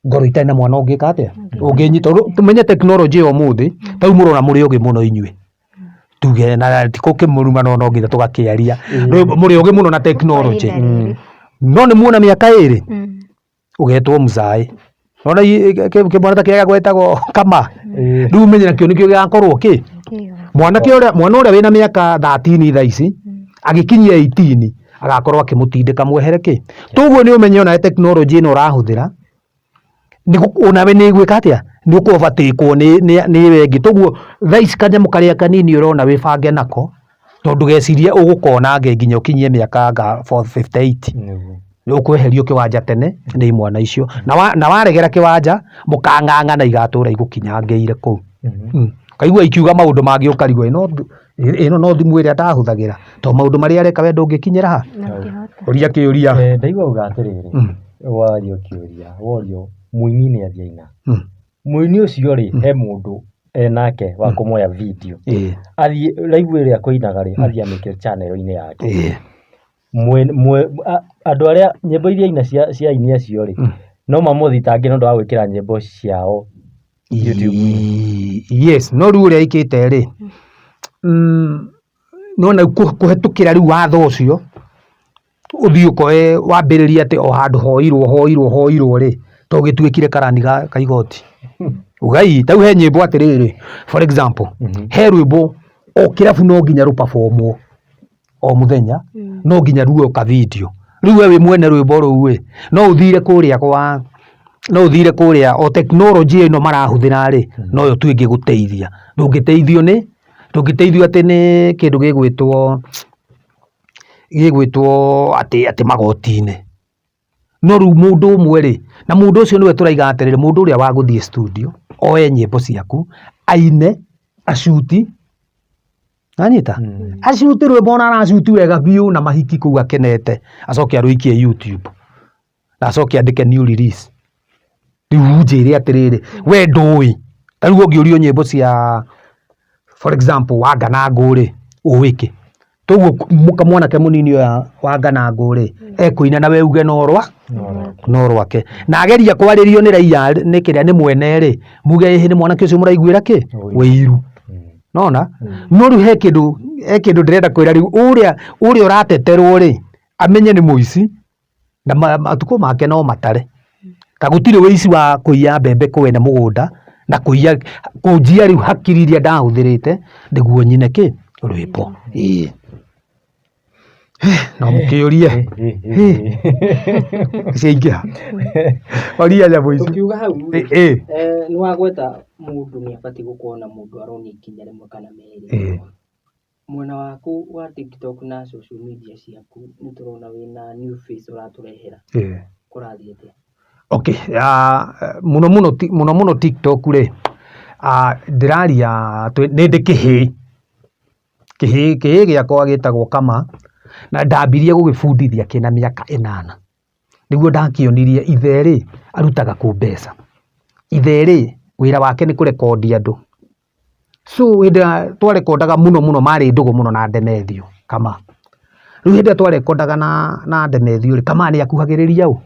ngorwo itarĩ na mwana ũngĩka atĩa? Ũngĩnyita. Tondũ tũmenye tekinoronjĩ ya ũmũthĩ, ta rĩu mũrona mũrĩ ogĩ mũno inyuĩ. Tuge na ti gũkĩmũruma no no nginya tũgakĩaria. Mũrĩ ogĩ mũno na tekinoronjĩ. No nĩ muona mĩaka ĩrĩ, ũgetwo mzae. Nĩwona kĩmwana ta kĩrĩa gwetagwo kama. Rĩu ũmenye nakĩo nĩkĩo gĩgakorwo kĩ? Mwanake ũrĩa, mwana ũrĩa wĩna mĩaka 13 thaa ici, agĩkinyia 18 agakorwo akĩmũtindĩka mwehere kĩ? Toguo nĩ ũmenye onawe tekinoronjĩ ĩno ũrahũthĩra, onawe nĩ ĩgwĩka atĩa? Nĩ ũkũ overtake wo nĩ ĩyo ĩngĩ. Toguo thaa ici kanyamũ karĩa kanini ũrona wĩbange nako, tondũ ndũgecirie ũgũkona nginya ũkinyie mĩaka anga 58. Ũkweherio kĩwanja tene nĩ imwana icio. Na waregera kĩwanja, mũkang'ang'ana igatũra igũkinyangĩire kũu. Ũkaigua ikiuga maũndũ mangĩ ũkarigwo ĩno no thimũ ĩrĩa ndahũthagĩra, tondũ maũndũ marĩa areka we ndũngĩkinyĩra ha? Ũria kĩũria. Ndaigua wauga atĩrĩrĩ, waria kĩũria, worio mũini nĩ athiĩ aina. Mũini ũcio rĩ, he mũndũ enake wa kũmoya video. Athiĩ live ĩrĩa akũinaga rĩ, athiĩ amĩkĩre channel-inĩ yake. Andũ arĩa nyĩmbo iria aina cia aini acio rĩ, no mamũthitange nĩ ũndũ wa gwĩkĩra nyĩmbo ciao YouTube. Yes, no rĩu ũrĩa ĩkĩte rĩ, nĩwona kũhetũkĩra rĩu watho ũcio, ũthiĩ ũkoe wambĩrĩrie atĩ o handũ hoirwo hoirwo hoirwo rĩ, to gĩtuĩkire karani ka igoti. Ugai, ta rĩu he nyĩmbo atĩrĩrĩ, for example, he rwĩmbo o kĩrabu no nginya rũ perform wo o mũthenya, no nginya ruoywo ka video. Rĩu we wĩ mwene rwĩmbo rũu ĩ, no ũthire kũrĩa kwa, no ũthire kũrĩa o tekinoronjĩ ĩno marahũthĩra rĩ, noyo tu ĩngĩgũteithia. Ndũngĩteithio nĩ, ndũngĩteithio atĩ nĩ kĩndũ gĩgwĩtwo, gĩgwĩtwo atĩ atĩ magoti-inĩ. No rĩu mũndũ ũmwe rĩ, na mũndũ ũcio nĩwe tũraiga atĩrĩrĩ, mũndũ ũrĩa wa gũthiĩ studio, oe nyĩmbo ciaku, aine, acuti, nanyita? Acuti rwĩmbo ona aracuti wega biũ na mahiki kũu akenete, acoke arũikie YouTube, na acoke andĩke new release. Rĩu ũnjĩre atĩrĩrĩ, we ndũĩ, ta rĩu ũngĩũrio nyĩmbo cia for example Wanga na Ngũ rĩ, ũĩ kĩ? Toguo mwanake mũnini ũyũ Wanga na Ngũ rĩ, ekũina na we uge no rwa no rwake. Na ageria kwarĩrio nĩ raiya nĩ kĩrĩa nĩ mwene rĩ, muge ĩhĩ nĩ mwanake ũcio mũraiguĩra kĩ? Wĩiru. Nona? No rĩu he kĩndũ he kĩndũ ndĩrenda kwĩra rĩu ũrĩa ũrĩa ũrateterwo rĩ, amenye nĩ mũici na matukũ make no matare. Ta gũtirĩ wĩici wa kũiya mbembe kwene mũgũnda na kũiya kũnjia rĩu hakiri iria ndahũthĩrĩte nĩguo nyine kĩ rwĩmbo. Ĩĩ. No mũkĩũrie ciaingĩha oria nyamũ ici. Tũkiuga hau rĩ, Ĩ, nĩ wagweta mũndũ nĩ abatiĩ gũkorwo na mũndũ aronia ikinya rĩmwe kana merĩ. Ĩ. Mwena waku wa TikTok na social media ciaku nĩ tũrona wĩna new face ũratũrehera. Ĩ. Kũrathiĩ atĩa? Okay, mũno mũno mũno mũno TikTok rĩ, ndĩraria nĩ ndĩ kĩhĩĩ. Kĩhĩĩ kĩhĩĩ gĩakwa gĩtagwo Kama, na ndambirie gũgĩbundithia kĩna mĩaka ĩnana. Nĩguo ndakĩonirie ithe rĩ, arutaga kũ mbeca. Ithe rĩ, wĩra wake nĩ kũrekondi andũ. So hĩndĩ ĩrĩa twarekondaga mũno mũno marĩ ndũgũ mũno na Ndemethio Kama. Rĩu hĩndĩ ĩrĩa twarekondaga na Ndemethio rĩ, Kama nĩ akuhagĩrĩria ũ?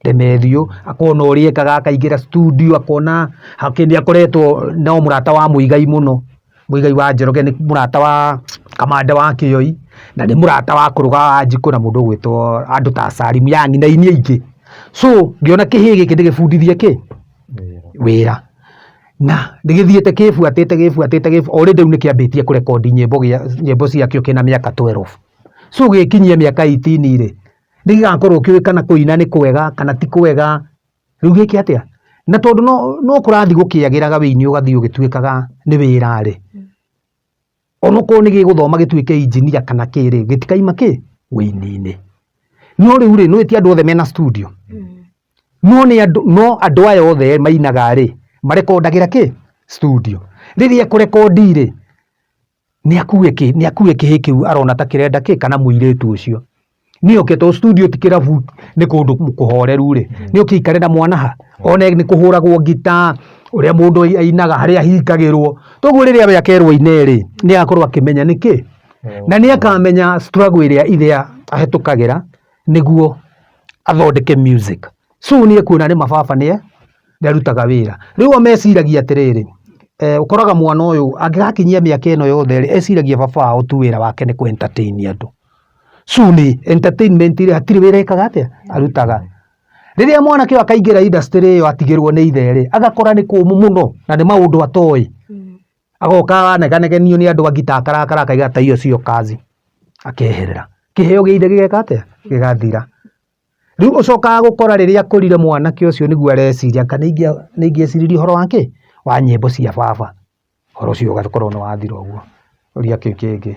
Ndemethio, akona ũrĩa ekaga akaingĩra studio akona nĩ akoretwo no mũrata wa Muigai mũno. Muigai wa Njoroge nĩ mũrata wa Kamande wa Kĩoi, na nĩ mũrata wa Kũrũga wa Wanjikũ na mũndũ ũgwĩtwo andũ ta Salim yani na aini aingĩ. So ngĩona kĩhĩĩ gĩkĩ ndĩgĩbundithie kĩ? Wĩra. Na nĩ gĩthiĩte kĩbuatĩte gĩbuatĩte already rĩu nĩ kĩambĩtie kũrekondi nyĩmbo nyĩmbo ciakĩo kĩna mĩaka 12. So gĩkinyia mĩaka 18 rĩ, nĩ gĩgakorwo kĩũĩ kana kũina nĩ kwega kana ti kwega, rĩu gĩke atĩa? Na tondũ no kũrathiĩ gũkĩagĩraga wĩini ũgathiĩ ũgĩtuĩkaga nĩ wĩra rĩ, onokorwo nĩ gĩgũthoma gĩtuĩke engineer kana kĩ rĩ, gĩtikaima kĩ? Wĩini-inĩ. No rĩu rĩ, nĩũĩ ti andũ othe mena studio? No nĩ andũ, no andũ aya othe mainaga rĩ, marekondagĩra kĩ? Studio. Rĩrĩa ekũrekondi rĩ, nĩ akue kĩ? Nĩ akue kĩhĩĩ kĩu arona ta kĩrenda kĩ? Kana mũirĩtu ũcio. Nĩ oke tondũ studio ti kĩrabu nĩ kũndũ kũhoreru rĩ, nĩ oke aikare na mwana ha? One nĩ kũhũragwo ngita, ũrĩa mũndũ ainaga, harĩa ahingagĩrwo. Toguo rĩrĩa we akerwo aine rĩ, nĩ agakorwo akĩmenya nĩkĩ? Na nĩ akamenya struggle ĩrĩa ithe ahĩtũkagĩra nĩguo athondeke music. So nĩ ekuona nĩma baba nĩ arutaga wĩra. Rĩu o meciragia atĩrĩrĩ, ũkoraga mwana ũyũ angĩgakinyia mĩaka ĩno yothe rĩ, eciragia baba wao tu wĩra wake nĩ kũ entertain andũ. So nĩ entertainment rĩ, hatirĩ wĩra ekaga atĩa? Arutaga. Rĩrĩa mwanake ũyũ akaingĩra industry ĩyo atigĩrwo nĩ ithe rĩ, agakora nĩ kũmũ mũno na nĩ maũndũ atoĩ. Agoka aneganegenio nĩ andũ a ngita akarakara akaiga ta hiyo sio kazi, akeherera. Kĩheo gĩa ithe gĩgeka atĩa? Gĩgathira. Rĩu ũcokaga gũkora rĩrĩa akũrire mwanake ũcio nĩguo areciria anga nĩ ingĩeciririe ũhoro wa kĩ? Wa nyĩmbo cia baba. Ũhoro ũcio ũgakorwo nĩ wathira ũguo. Ũria kĩu kĩngĩ.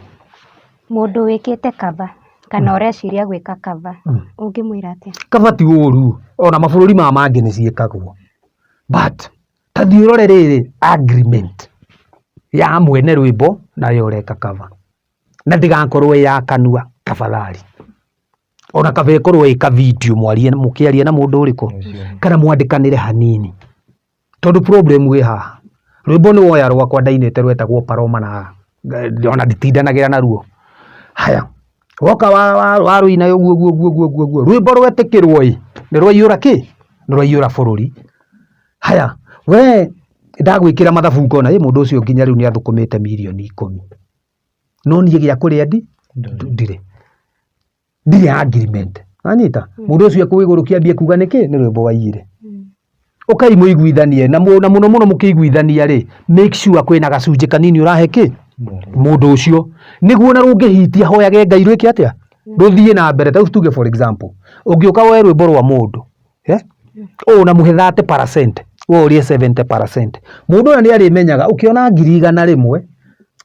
Mũndũ wĩkĩte cover kana ũreciria gwĩka cover ũngĩmwĩra atĩa? Cover ti ũru, ona mabũrũri maya mangĩ nĩ ciĩkagwo. But ta thiĩ ũrore rĩrĩ agreement ya mwene rwĩmbo na we ũreka cover. Na ndĩgakorwo ĩ ya kanua tafadhali. Ona kaba ĩkorwo ĩ ka video mwarie mũkĩaria na mũndũ ũrĩkũ kana mwandĩkanĩre hanini. Tondũ problem ĩ haha, rwĩmbo nĩ woya rwakwa ndainĩte rwetagwo Paroma na ona nditindanagĩra naruo. Haya, woka warũina ũguo ũguo ũguo ũguo ũguo, rwĩmbo rwetĩkĩrwo ĩ, nĩ rwaiyũra kĩ? Nĩ rwaiyũra bũrũri. Haya, we ndagwĩkĩra mathabu ngona ĩ mũndũ ũcio nginya rĩu nĩ athũkũmĩte mirioni 10. No niĩ gĩa kũrĩa ndirĩ. Ndirĩ agreement. Wanyita? Mũndũ ũcio ekwĩgũrũkia ambie kuga nĩkĩ? Nĩ rwĩmbo waiyire. Ũkai mũiguithanie na mũno mũno mũkĩiguithania rĩ, make sure kwĩna gacunjĩ kanini ũrahe kĩ? Mũndũ ũcio. Nĩguo ona rũngĩhitia hoyage Ngai rwĩke atĩa? Rũthiĩ na mbere. Ta rĩu tuge for example, ũngĩũka woe rwĩmbo rwa mũndũ, ũnamũhe 30% we ũrĩe 70%. Mũndũ ũyũ nĩ arĩmenyaga ũkĩona 100,000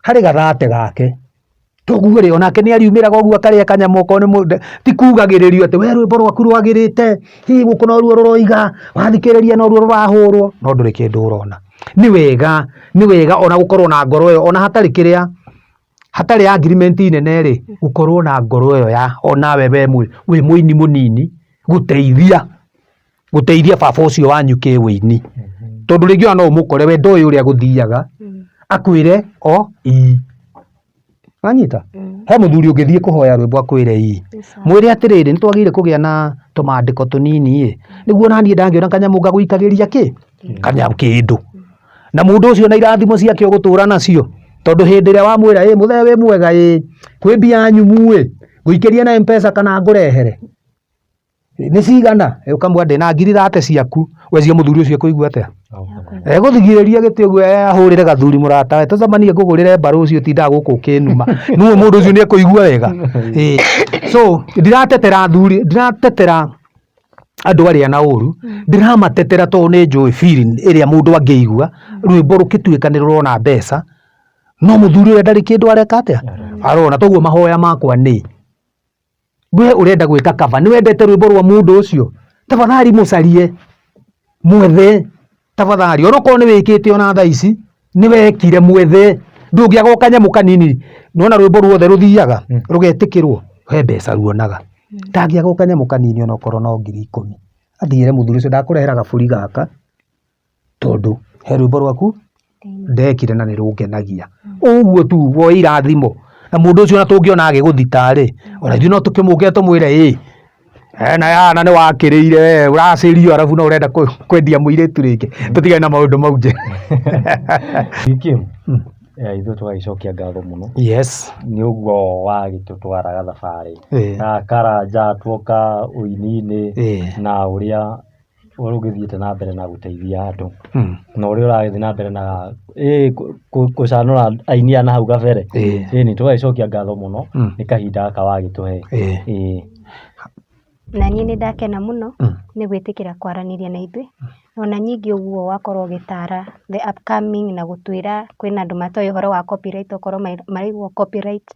harĩ gathate gake. Toguo rĩ onake nĩ ariumĩraga ũguo akarĩa kanyamũ okorwo nĩ mũndũ ti kugagĩrĩrio atĩ we rwĩmbo rwaku rwagĩrĩte, hihi gũkũ noruo rũroiga, wathikĩrĩria noruo rũrahũrwo, no ndũrĩ kĩndũ ũrona. Nĩ wega, nĩ wega ona gũkorwo na ngoro ĩyo ona hatarĩ kĩrĩa, hatarĩ agreement nene rĩ, gũkorwo na ngoro ĩyo ya onawe we wĩ mũini mũnini gũteithia, gũteithia baba ũcio wanyu kĩũini. Tondũ rĩngĩ ona no ũmũkore we ndoĩ ũrĩa gũthiaga, akwĩre o ii. Wanyita? He mũthuri ũngĩthiĩ kũhoya rwĩmbo akwĩre ii. Mwĩre atĩrĩrĩ, nĩ twagĩrĩire kũgĩa na tũmandĩko tũnini ĩ, nĩguo onaniĩ ndangĩona kanyamũ ngagũikagĩria kĩ? Kanyamũ kĩndũ. Na mũndũ ũcio na irathimo ciake ũgũtũra nacio, tondũ hĩndĩ ĩrĩa wamwĩra ĩ mũthee wĩ mwega ĩ, kwĩ mbia nyumu ĩ, ngũikĩrie na Mpesa kana ngũrehere? Nĩ cigana? Ũkamwĩra ndĩna ngiri 30 ciaku. Weciria mũthuri ũcio ekũigua atĩa? Egũthigĩrĩria gĩtĩ ũguo ahũrĩre gathuri mũratawe, tũcemanie ngũgũrĩre mbarũ ũcio ũtindaga gũkũ ũkĩnuma. Nĩũĩ mũndũ ũcio nĩ ekũigua wega? Ĩĩ. So ndiratetera athuri, ndiratetera andũ arĩa na ũru, ndĩramatetera tondũ nĩ njũĩ feeling ĩrĩa mũndũ angĩigua rwĩmbo rũkĩtuĩka nĩ rũrona mbeca, no mũthuri ũrĩa ndarĩ kĩndũ areka atĩa? Arona. Toguo mahoya makwa nĩ we ũrenda gwĩka cover nĩ wendete rwĩmbo rwa mũndũ ũcio, tafadhali mũcarie, mwethe tafadhali, onokorwo nĩ wĩkĩte ona thaa ici, nĩ wekire mwethe, ndũngĩaga o kanyamũ kanini, nĩwona rwĩmbo ruothe rũthiaga rũgetĩkĩrwo, he mbeca ruonaga, ndangĩaga o kanyamũ kanini onokorwo no 10,000, athiĩ ere mũthuri ũcio ndakũrehera gabũri gaka, tondũ he rwĩmbo rwaku ndekire na nĩ rũngenagia. Ũguo tu woe irathimo na mũndũ ũcio ona tũngĩona agĩgũthita rĩ, ona ithuĩ no tũkĩmũke tũmwĩre ĩ, na yana nĩ wakĩrĩire ũracĩrio arabu no ũrenda kwendia mũirĩtu rĩngĩ. Tũtigane na maũndũ mau nje. Kim, ithuĩ tũgagĩcokia ngatho mũno. Yes. Nĩ ũguo wagĩtũtwara gathabarĩ na Karanja tuoka ũini-inĩ na ũrĩa ũgĩthiĩte na mbere na gũteithia andũ na ũrĩa ũragĩthiĩ na mbere na gũcanũra aini a nahau gabere. Ĩni tũgagĩcokia ngatho mũno nĩ kahinda gaka wagĩtũhe. Ĩĩ. Na niĩ nĩ ndakena mũno nĩ gwĩtĩkĩra kwaranĩria na ithuĩ, ona ningĩ ũguo wakorwo ũgĩtara the upcoming na gũtwĩra kwĩna andũ matoĩ ũhoro wa copyright okorwo maraigua copyright,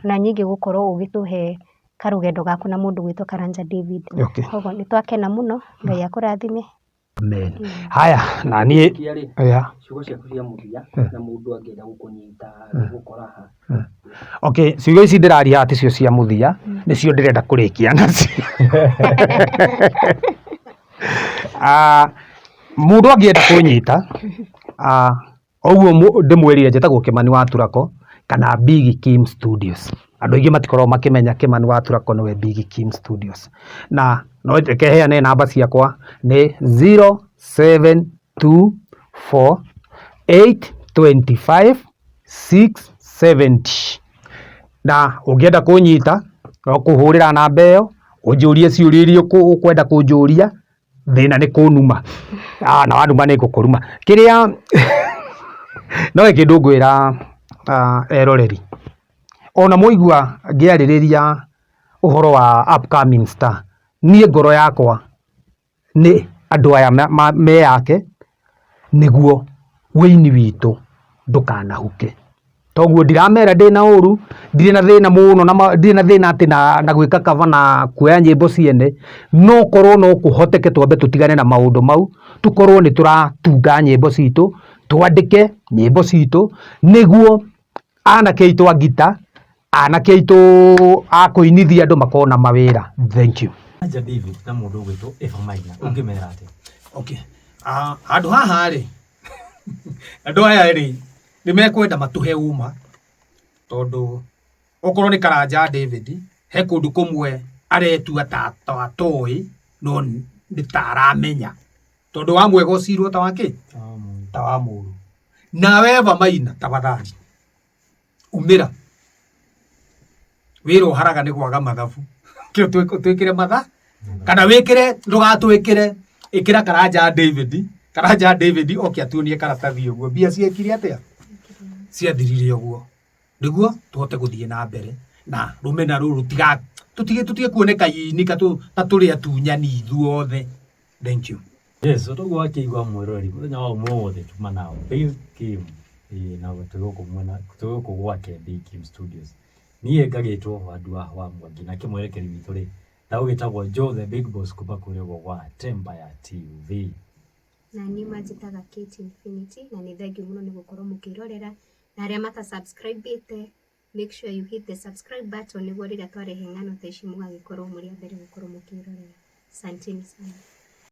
na ningĩ gũkorwo ũgĩtũhe karũgendo gaku na mũndũ ũgwĩtwo Karanja David. Koguo nĩ twakena mũno, Ngai akũrathime. Amen. Haya, na niĩ Kĩrĩ, ciugo ciaku cia mũthia na mũndũ angĩenda gũkũnyita gũkora ha. Okay, ciugo ici ndĩraria haha ticio cia mũthia, nĩcio ndĩrenda kũrĩkia nacio. Ah, mũndũ angĩenda kũnyita, ah, ũguo ndĩmwĩrire njĩtagwo Kĩmani wa Turako kana Big Kim Studios. Andũ aingĩ matikoragwo makĩmenya Kĩmani wa Turako nĩwe Big Kim Studios. Na no reke heane namba ciakwa nĩ 0724 825 670. Na ũngĩenda kũnyita no kũhũrĩra namba ĩyo ũnjũrie ciũria iria ũkwenda kũnjũria thĩna nĩ kũnuma. Ah, na wanuma nĩ ngũkũruma. Kĩrĩa no he kĩndũ ngwĩra eroreri, ona mwaigua ngĩarĩrĩria ũhoro wa upcoming star, niĩ ngoro yakwa nĩ andũ aya meyake nĩguo wũini witũ ndũkanahuke. Toguo ndiramera ndĩna ũru, ndirĩ na thĩna mũno na ndirĩ na thĩna atĩ na gwĩka cover na kuoya nyĩmbo ciene, no korwo no kũhoteke twambe tũtigane na maũndũ mau, tũkorwo nĩ tũratunga nyĩmbo citũ, twandĩke nyĩmbo citũ, nĩguo anake aitũ a ngita, anake aitũ a kũinithia andũ makorwo na mawĩra. Thank you. Karanja David na mũndũ ũgwĩtwo Eva Maina ũngĩmera atĩa? Okay. Handũ haha rĩ, andũ aya rĩ, nĩ mekwenda matũhe ũma, tondũ okorwo nĩ Karanja David, he kũndũ kũmwe aretua ta atoĩ, no nĩ ta aramenya. Tondũ wa mwega ũcirwo ta wa kĩ? Ta wa mũũru. Nawe Eva Maina tafadhali, umĩra. Wĩra ũharaga nĩ kwaga mathabu. Kĩo twĩkĩre matha, kana wĩkĩre ndũgatwĩkĩre, ĩkĩra Karanja David, Karanja David oke atuonie karatathi ũguo. Mbia ciekire atĩa? Ciathirire ũguo. Nĩguo tũhote gũthiĩ na mbere na rũmena rũrũ rũtiga tũtige kuoneka ini ta tũrĩ atunyani ithuothe. Thank you. Yes, ũtoguo wakĩigua mwĩroreri mũthenya wa ũmũthĩ tuma na Big Kim. Ĩĩ na twĩ gũkũ mwena twĩ gũkũ gwake Big Kim Studios. Niĩ ngagĩtwo Wandua wa Mwangi nake mwerekeri witũ rĩ na ũgĩtagwo Joe the Big Boss kuma kũrĩa ũguo gwa Tempire TV. Na niĩ manjĩtaga Kate Infinity na nĩ thengiũ mũno nĩ gũkorwo mũkĩrorera na arĩa mata subscribe ĩte make sure you hit the subscribe button nĩguo rĩrĩa twarehe ng'ano ta ici mũgagĩkorwo mũrĩ a mbere gũkorwo mũkĩrorera. Asanteni sana.